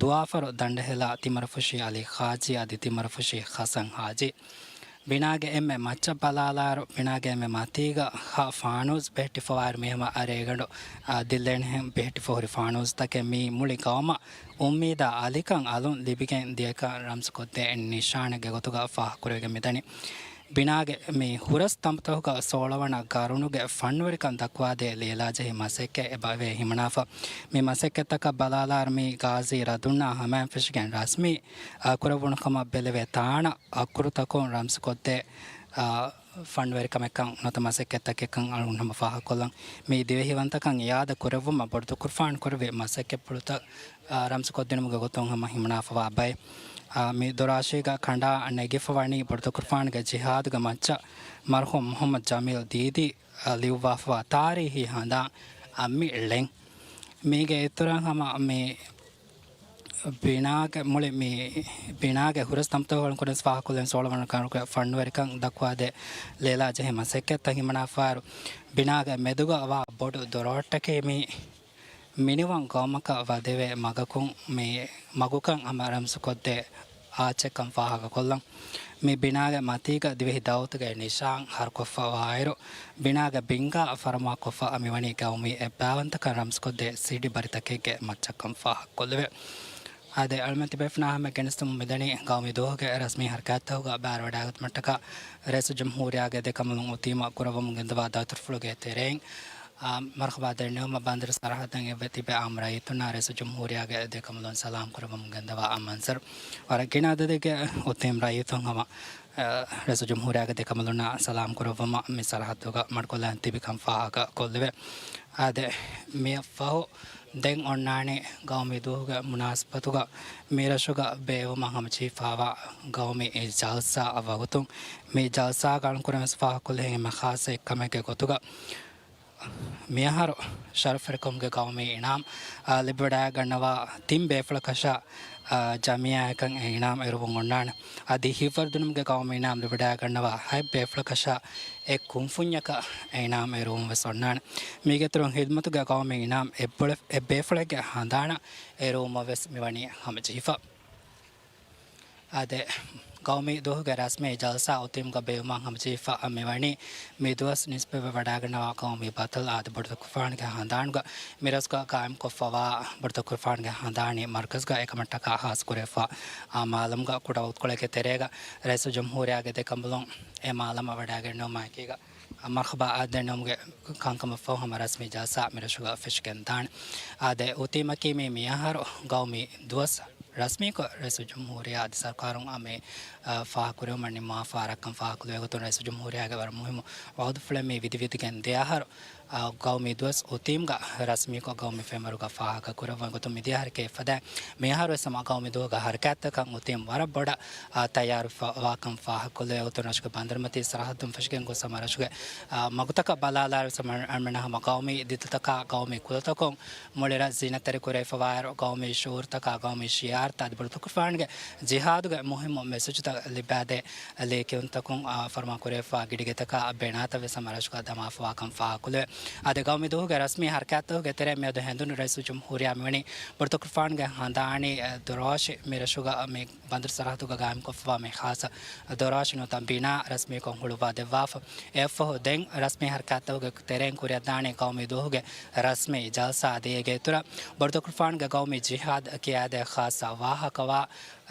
ދުވާފަރު ދަނޑަހެލާ ތިމަރުފުށީ އަލީ ޚާޖީ އަދި ތިމަރުފުށީ ޙަސަން ޙާޖީ. ބިނާގެ އެންމެ މައްޗަށް ބަލާލާއިރު، ބިނާގެ އެންމެ މަތީގަ ހަ ފާނޫސް ބެހެއްޓިފަވާއިރު، މީ ހަމަ އަރިއަށް ގަނޑު، އާ، ދިއްލޭނެހެން ބެހެއްޓިފަ ހުރި ފާނޫސްތަކެއް. މީ މުޅި ގައުމަށް އުއްމީދާ އަލިކަން އަލުން ލިބިގެން ދިޔަކަން ރަމްޒުކޮށްދޭ ނިޝާނެއްގެ ގޮތުގަ ފާހަގަކުރެވިގެން މިދަނީ. ބިނާގެ މި ހުރަސް ތަނބުތަކުގަ ސޯޅަވަނަ ގަރުނުގެ ފަންވެރިކަން ދައްކުވާދޭ ލީލާޖެހި މަސައްކަތް އެބަ ވެ ހިމަނާފަ. މި މަސައްކަތްތަކަށް ބަލާލާއިރު، މި ގާޒީ ރަދުންނާ ހަމައިން ފެށިގެން ރަސްމީ، އާ، ކުރެވުނު ކަމަށް ބެލެވޭ ތާނަ އަކުރުތަކުން ރަމްޒުކޮށްދޭ، އާ، ފަންވެރިކަމެއްކަން ނުވަތަ މަސައްކަތްތަކެއްކަން އަޅުގަނޑު ހަމަ ފާހަގަކޮށްލަން. މި ދިވެހިވަންތަކަން އިއާދަ ކުރެއްވުމަށް ބުރުތު ކުރުފާން ކުރެއްވި މަސައްކަތްޕުޅުތައް، އާ، ރަމްޒުކޮށްދިނުމުގެ ގޮތުން ހަމަ ހިމަނާފަވާ ބައެއް. އާ، މި ދޮރާށީގަ ކަނޑާ ނެގިފަ ވަނީ ބުރުތު ކުރުފާންގެ ޖިހާދުގެ މައްޗަށް މަރުޙޫމް މުޙައްމަދު ޖަމީލް ދީދީ، އާ، ލިޔުއްވާފަވާ ތާރީހީ ހަނދާން އައްމި ޅެން. މީގެ އިތުރަށް ހަމަ މި ބިނާގެ މުޅި މި ބިނާގެ ހުރަސް ތަނބުތަކުގަ ކުރިން ފާހަގަކޮށްލެވުނު ސޯޅަވަނަ ގަރުގެ ފަންވެރިކަން ދައްކުވާދޭ ލީލާ ޖެހި މަސައްކަތްތައް ހިމަނާފައިރު، ބިނާގެ މެދުގަ ވާ ބޮޑު ދޮރޯއްޓަކީ މި މިނިވަން ގައުމަކަށް ވަދެވޭ މަގަކުން މި މަގުކަން ހަމަ ރަމްޒުކޮށްދޭ އާޗެއްކަން ފާހަގަކޮށްލަން. މި ބިނާގެ މަތީގަ ދިވެހި ދައުލަތުގެ ނިޝާން ހަރުކޮށްފަވާއިރު، ބިނާގެ ބިންގާ ފަރުމާކޮށްފަ މިވަނީ ގައުމީ އެއްބައިވަންތަކަން ރަމްޒުކޮށްދޭ ސިޑި ބަރިތަކެއްގެ މައްޗަށްކަން ފާހަގަކޮށްލެވޭ. އާދެ، އަޅުމެން ތިބޭފުޅުންނާ ހަމަ ގެނެސްދެމުން މިދަނީ ގައުމީ ދުވަހުގެ ރަސްމީ ހަރަކާތްތަކުގަ ބައިވެރިވަޑައިގަތުމަށްޓަކާ ރައީސުލްޖުމްހޫރިއްޔާގެ ދެކަނބަލުން އުތީމަށް ކުރައްވަމުން ގެންދަވާ ދައުތުރުފުޅުގެ ތެރެއިން، އާ، މަރުޙަބާ ދެންނެވުމަށް ބަނދަރު ސަރަހައްދަށް އެއްވެ ތިބޭ އާއްމު ރައްޔިތުންނާ ރައީސުލްޖުމްހޫރިއްޔާގެ ދެކަނބަލުން ސަލާމް ކުރައްވަމުން ގެންދަވާ މަންޒަރު ވަރަށް ގިނަ އަދަދެއްގެ އުތީމް ރައްޔިތުން ހަމަ، އާ، ރައީސުލްޖުމްހޫރިއްޔާގެ ދެކަނބަލުންނާ ސަލާމް ކުރައްވުމަށް މި ސަރަހައްދުގަ މަޑުކޮށްލަން ތިބިކަން ފާހަގަކޮށްލެވޭ. އާދެ، މިއަށްފަހު ދެން އޮންނާނީ ގައުމީ ދުވަހުގެ މުނާސަބަތުގަ މިރަށުގަ ބޭއްވުމަށް ހަމަޖެހިފައިވާ ގައުމީ ޖަލްސާ ވަގުތުން. މި ޖަލްސާގަ އަޅުންކުރެން ވެސް ފާހަގަކޮށްލި ހެން އެންމެ ޚާއްޞަ އެއްކަމެއްގެ ގޮތުގަ މިއަހަރު ޝަރަފްވެރިކަމުގެ ގައުމީ އިނާމް، އާ، ލިބިވަޑައިގަންނަވާ ތިން ބޭފުޅަކަށާ، އާ، ޖަމިއްޔާއަކަށް އެ އިނާމް އެރުވުން އޮންނާނެ. އަދި ހިތްވަރު ދިނުމުގެ ގައުމީ އިނާމް ލިބިވަޑައިގަންނަވާ ހަތް ބޭފުޅަކަށާ އެއް ކުންފުންޏަކަށް އެ އިނާމް އެރުވުން ވެސް އޮންނާނެ. މީގެ އިތުރުން ހިދުމަތުގެ ގައުމީ އިނާމް އެއް ބޭފުޅެއްގެ ހަނދާނަށް އެރުވުމަށް ވެސް މިވަނީ ހަމަޖެހިފަ. އާދެ، ގައުމީ ދުވަހުގެ ރަސްމީ ޖަލްސާ އުތީމްގަ ބޭއްވުމަށް ހަމަޖެހިފަ މިވަނީ މި ދުވަސް ނިސްބަތްވެ ވަޑައިގަންނަވާ ގައުމީ ބައްދަލު. އާދެ، ބޮޑުތަކުރުފާނުގެ ހަނދާނުގަ މިރަސްގަ ގާއިމްކޮށްފަވާ ބޮޑުތަކުރުފާނުގެ ހަނދާނީ މަރުކަޒުގަ އެކަމަށްޓަކާ ހާސްކުރެވިފަ، އާ، މާލަމުގަ ކުޑަ ވަގުތުކޮޅެއްގެ ތެރޭގަ ރައީސުލްޖުމްހޫރިއްޔާގެ ދެކަނބަލުން އެ މާލަމަށް ވަޑައިގެންނެވުމާއެކީގަ މަރުޙަބާ އާދެ ދެންނެވުމުގެ ކަންކަމަށްފަހު ހަމަ ރަސްމީ ޖަލްސާ މިރަށުގަ ފެށިގެންދާނެ. އާދެ، އުތީމަކީ މި މިއަހަރު ގައުމީ ދުވަސް ރަސްމީކޮށް ރައީސުލްޖުމްހޫރިއްޔާ އަދި ސަރުކާރުން އަ، މި، އަ، ފާހަގަކުރެވުމަށް ނިންމާފަ ވާ ވަރަށްކަން ފާހަގަކޮށްލެވޭ ގޮތުން ރައީސުލްޖުމްހޫރިއްޔާގެ ވަރަށް މުހިއްމު ވައުދުފުޅެއް މި ވިދިވިދިގެން ދެ އަހަރު، އަ، ގައުމީ ދުވަސް އުތީމްގަ ރަސްމީކޮށް ގައުމީ ފެންވަރުގަ ފާހަގަކުރެއްވުން ގޮތުން މިދިޔަ އަހަރަކީ އެއްފަދައިން މިއަހަރުވެސް ހަމަ ގައުމީ ދުވަހުގެ ހަރަކާތްތަކަށް އުތީމް ވަރަށް ބޮޑަށް، އަ، ތައްޔާރުވެފަ ވާކަން ފާހަގަކޮށްލެވޭ ގޮތުން ރަށުގެ ބަނދަރުމަތީ ސަރަހައްދުން ފެށިގެން ގޮސް ހަމަ ރަށުގެ، އަ، މަގުތަކަށް ބަލާލާއިރުވެސް ހަމަ އަޅުމެންނަށް ހަމަ ގައުމީ ދިދަތަކާ ގައުމީ ކުލަތަކުން މުޅި ރަށް ޒީނަތްތެރިކުރެވިފަވާއިރު، ގައުމީ ޝުޢޫރުތަކާ، ގައުމީ ޝިޢާރުތައް އަދި ބޮޑުތަކުރުފާނުގެ ޖިހާދުގެ މުހިއްމު މެސެޖުތައް ލިބާދޭ ލިޔެކިޔުންތަކުން، އާ، ފަރުމާކުރެވިފަ ގިޑިގެތަކާ ބެނާތައް ވެސް ހަމަ ރަށުގަ ދަމާފަވާކަން ފާހަގަކޮށްލެވޭ. އަދި ގައުމީ ދުވަހުގެ ރަސްމީ ހަރަކާތްތަކުގެ ތެރެއިން މިއަދު ހެނދުނު ރައީސުލްޖުމްހޫރިއްޔާ މިވަނީ ބޮޑުތަކުރުފާނުގެ ހަނދާނީ، އެ، ދޮރޯށި މި ރަށުގަ މި ބަނދަރު ސަރަހައްދުގަ ގާއިމްކޮށްފަވާ މި ޚާއްޞަ ދޮރޯށި ނުވަތަ ބިނާ ރަސްމީކޮށް ހުޅުވާ ދެއްވާފަ. އެއަށްފަހު ދެން ރަސްމީ ހަރަކާތްތަކުގެ ތެރެއިން ކުރިއަށްދާނީ ގައުމީ ދުވަހުގެ ރަސްމީ ޖަލްސާ އަދި އޭގެ އިތުރަށް ބޮޑުތަކުރުފާނުގެ ގައުމީ ޖިހާދު ކިޔާދޭ ޚާއްޞަ ވާހަކަވާ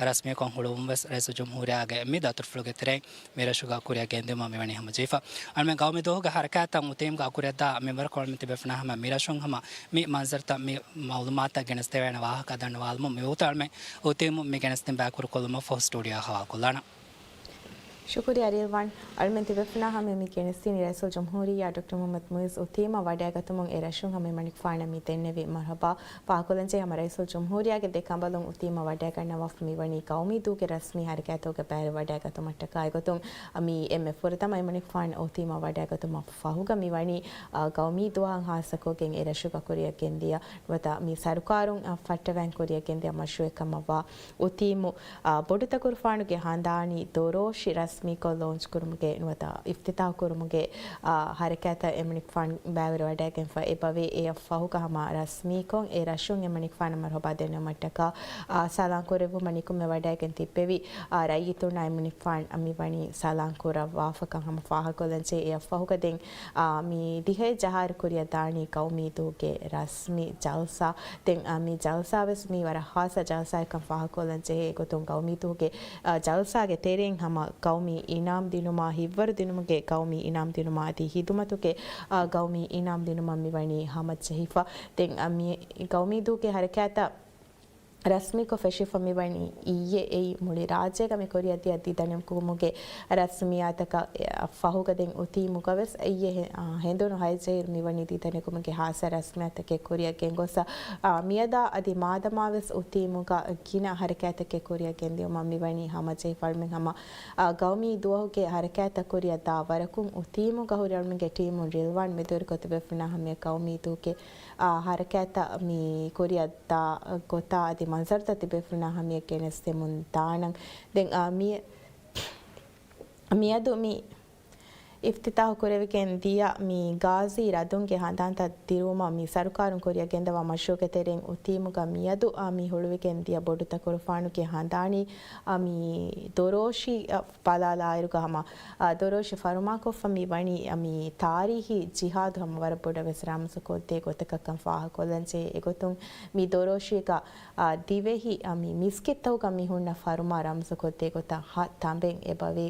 ރަސްމީކޮށް ހުޅުވުން ވެސް ރައީސުލްޖުމްހޫރިއްޔާގެ މި ދައުތުރުފުޅުގެ ތެރެއިން މި ރަށުގަ ކުރިއަށް ގެންދިއުމަށް މިވަނީ ހަމަޖެހިފަ. އަޅުމެން ގައުމީ ދުވަހުގެ ހަރަކާތްތައް އުތީމްގަ ކުރިއަށްދާ މިންވަރަކުން އަޅުމެން ތިބޭފުޅުންނާ ހަމަ މި ރަށުން ހަމަ މި މަންޒަރުތައް މި މައުލޫމާތުތައް ގެނެސްދެވޭނެ ވާހަކަ ދަންނަވާލަމުން މިވަގުތު އަޅުމެން އުތީމު މި ގެނެސްދިން ބައި ކުރުކޮށްލުމަށްފަހު ސްޓޫޑިއޯއަށް ހަވާލުކޮށްލާނަން. ޝުކުރިއްޔާ ރިލްވާން. އަޅުމެން ތިބޭފުޅުންނާ ހަމަ މި ގެނެސްދިނީ ރައީސުލްޖުމްހޫރިއްޔާ ޑޮކްޓަރ މުޙައްމަދު މުޢިއްޒު އުތީމަށް ވަޑައިގަތުމުން އެ ރަށުން ހަމަ އެމަނިކުފާނަށް މި ދެންނެވި މަރުޙަބާ ފާހަގަކޮށްލަންޖެހޭ. ހަމަ ރައީސުލްޖުމްހޫރިއްޔާގެ ދެ ކަނބަލުން އުތީމަށް ވަޑައިގަންނަވާފަ މިވަނީ ގައުމީ ދުވަހުގެ ރަސްމީ ހަރަކާތުގަ ބައިވެރިވަޑައިގަތުމަށްޓަކާ އެގޮތުން މި އެންމެ ފުރަތަމަ އެމަނިކުފާނު އުތީމަށް ވަޑައިގަތުމަށް ފަހުގަ މިވަނީ، އާ، ގައުމީ ދުވަހަށް ހާއްސަކޮށްގެން އެ ރަށުގަ ކުރިއަށް ގެންދިޔަ ނުވަތަ މި ސަރުކާރުން، އާ، ފައްޓަވަން ކުރިއަށް ގެންދިޔަ މަޝްރޫޢެއް ކަމަށްވާ އުތީމު، އާ، ބޮޑުތަކުރުފާނުގެ ހަނދާނީ ދޮރޯށި ރަސްމީކޮށް ލޯންޗް ކުރުމުގެ ނުވަތަ އިފްތިތާޙު ކުރުމުގެ، އާ، ހަރަކާތަށް އެމަނިކުފާނު ބައިވެރިވަޑައިގެންފަ އެބަވޭ. އެއަށް ފަހުގަ ހަމަ ރަސްމީކޮށް އެ ރަށުން އެމަނިކުފާނަށް މަރުޙަބާ ދެންނެވުމަށްޓަކާ، އާ، ސަލާން ކުރެއްވުމަށް ނިކުމެ ވަޑައިގެން ތިއްބެވި، އާ، ރައްޔިތުންނާ އެމަނިކުފާނު މިވަނީ ސަލާން ކުރައްވާފަކަން ހަމަ ފާހަގަކޮށްލަންޖެހޭ. އެއަށް ފަހުގަ ދެން، އާ، މި ދިހައެއް ޖަހާއިރު ކުރިއަށް ދާނީ ގައުމީ ދުވަހުގެ ރަސްމީ ޖަލްސާ. ދެން، އާ، މި ޖަލްސާވެސް މީ ވަރަށް ހާއްސަ ޖަލްސާއެއްކަން ފާހަގަކޮށްލަން ޖެހޭ. އެގޮތުން ގައުމީ ދުވަހުގެ، އާ، ޖަލްސާގެ ތެރެއިން ހަމަ ގައުމީ އިނާމް ދިނުމާ، ހިތްވަރު ދިނުމުގެ ގައުމީ އިނާމް ދިނުމާ އަދި ހިދުމަތުގެ، އާ، ގައުމީ އިނާމް ދިނުމަށް މިވަނީ ހަމަޖެހިފަ. ދެން، އާ، މި ގައުމީ ދުވަހުގެ ހަރަކާތަށް ރަސްމީކޮށް ފެށިފަ މިވަނީ އިއްޔެ އެއީ މުޅި ރާއްޖޭގަ މި ކުރިއަށްދިޔަ ދިދަނެކުމުގެ ރަސްމިއްޔާތަކަށް ފަހުގަ ދެން އުތީމުގަވެސް އިއްޔެ ހެ-، އާ، ހެނދުނު ހައެއް ޖަހާއިރު މިވަނީ ދިދަނެކުމުގެ ހާއްސަ ރަސްމިއްޔާތަކެއް ކުރިއަށް ގެންގޮސް، އާ، މިއަދާ އަދި މާދަމާވެސް އުތީމުގަ ގިނަ ހަރަކާތްތަކެއް ކުރިއަށް ގެންދިއުމަށް މިވަނީ ހަމަޖެހިފަ. އަޅުމެން ހަމަ، އާ، ގައުމީ ދުވަހުގެ ހަރަކާތްތައް ކުރިއަށް ދާ ވަރަކުން އުތީމުގަ ހުރި އަޅުމެންގެ ޓީމުން ރިލްވާން މެދުވެރިކޮށް ތިބޭފުޅުންނާ ހަމަޔަށް ގައުމީ ދުވަހުގެ އާ، ހަރަކާތްތައް މި ކުރިއަށްދާ ގޮތާ އަދި މަންޒަރުތައް ތިބޭފުޅުންނާ ހަމަޔަށް ގެނެސްދެމުން ދާނަން. ދެން، އާ، މި-، މިއަދު މި އިފްތިތާޙު ކުރެވިގެން ދިޔަ މި ޣާޒީ ރަދުންގެ ހަނދާންތައް ދިރުވުމަށް މި ސަރުކާރުން ކުރިއަށް ގެންދަވާ މަޝްރޫޢުގެ ތެރެއިން އޮތީމުގަ މިއަދު އާ މި ހުޅުވިގެން ދިޔަ ބޮޑު ތަކުރުފާނުގެ ހަނދާނީ އާ މި ދޮރޯށި ބަލާލާއިރުގަ ހަމަ އާ ދޮރޯށި ފަރުމާކޮށްފަ މި ވަނީ އާ މި ތާރީޚީ ޖިހާދު ހަމަ ވަރަށް ބޮޑަށް ވެސް ރަމްޒުކޮށްދޭ ގޮތަކަށް ކަން ފާހަގަކޮށްލަންޖެހޭ. އެގޮތުން މި ދޮރޯށީގަ އާ ދިވެހި އާ މި މިސްކިތްތަކުގަ މި ހުންނަ ފަރުމާ ރަމްޒުކޮށްދޭ ގޮތަށް ހަ ތަނބެއް އެބަވޭ.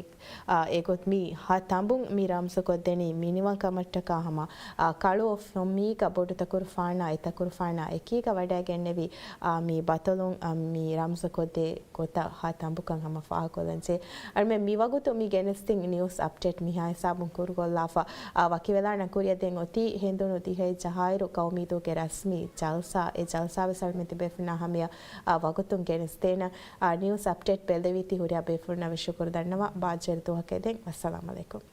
އާ، އެގޮތް މި ހަ ތަނބުން މި ރަމްޒުކޮށްދެނީ މިނިވަންކަމަށްޓަކާ ހަމަ، އާ، ކަޅު އޮށް ފޮންމީގަ ބޮޑު ތަކުރުފާނާ އެ ތަކުރުފާނާ އެކީގަ ވަޑައިގެންނެވި، އާ، މި ބަތަލުން، އާ، މި ރަމްޒުކޮށްދޭ ގޮތަށް ހަ ތަނބުކަން ހަމަ ފާހަގަކޮށްލަންޖެހޭ. އަޅުމެން މިވަގުތު މި ގެނެސްދިން ނިއުސް އަޕްޑޭޓް މިހާ ހިސާބުން ކުރުކޮށްލާފަ، އާ، ވަކިވެލާނަން ކުރިއަށް ދެން އޮތީ ހެނދުނު ދިހައެއް ޖަހާއިރު ޤައުމީދޫގެ ރަސްމީ ޖަލްސާ، އެ ޖަލްސާވެސް އަޅުމެން ތިބޭފުޅުންނާ ހަމަޔަށް، އާ، ވަގުތުން ގެނެސްދޭނަން. އާ، ނިއުސް އަޕްޑޭޓް ބެއްލެވީތީ ހުރިހާ ބޭފުޅުންނަށް ވެސް ޝުކުރު ދަންނަވާ. ބާއްޖަވެރި ދުވަހަކަށް ދެން. ވައްސަލާމް އަލައިކުމް.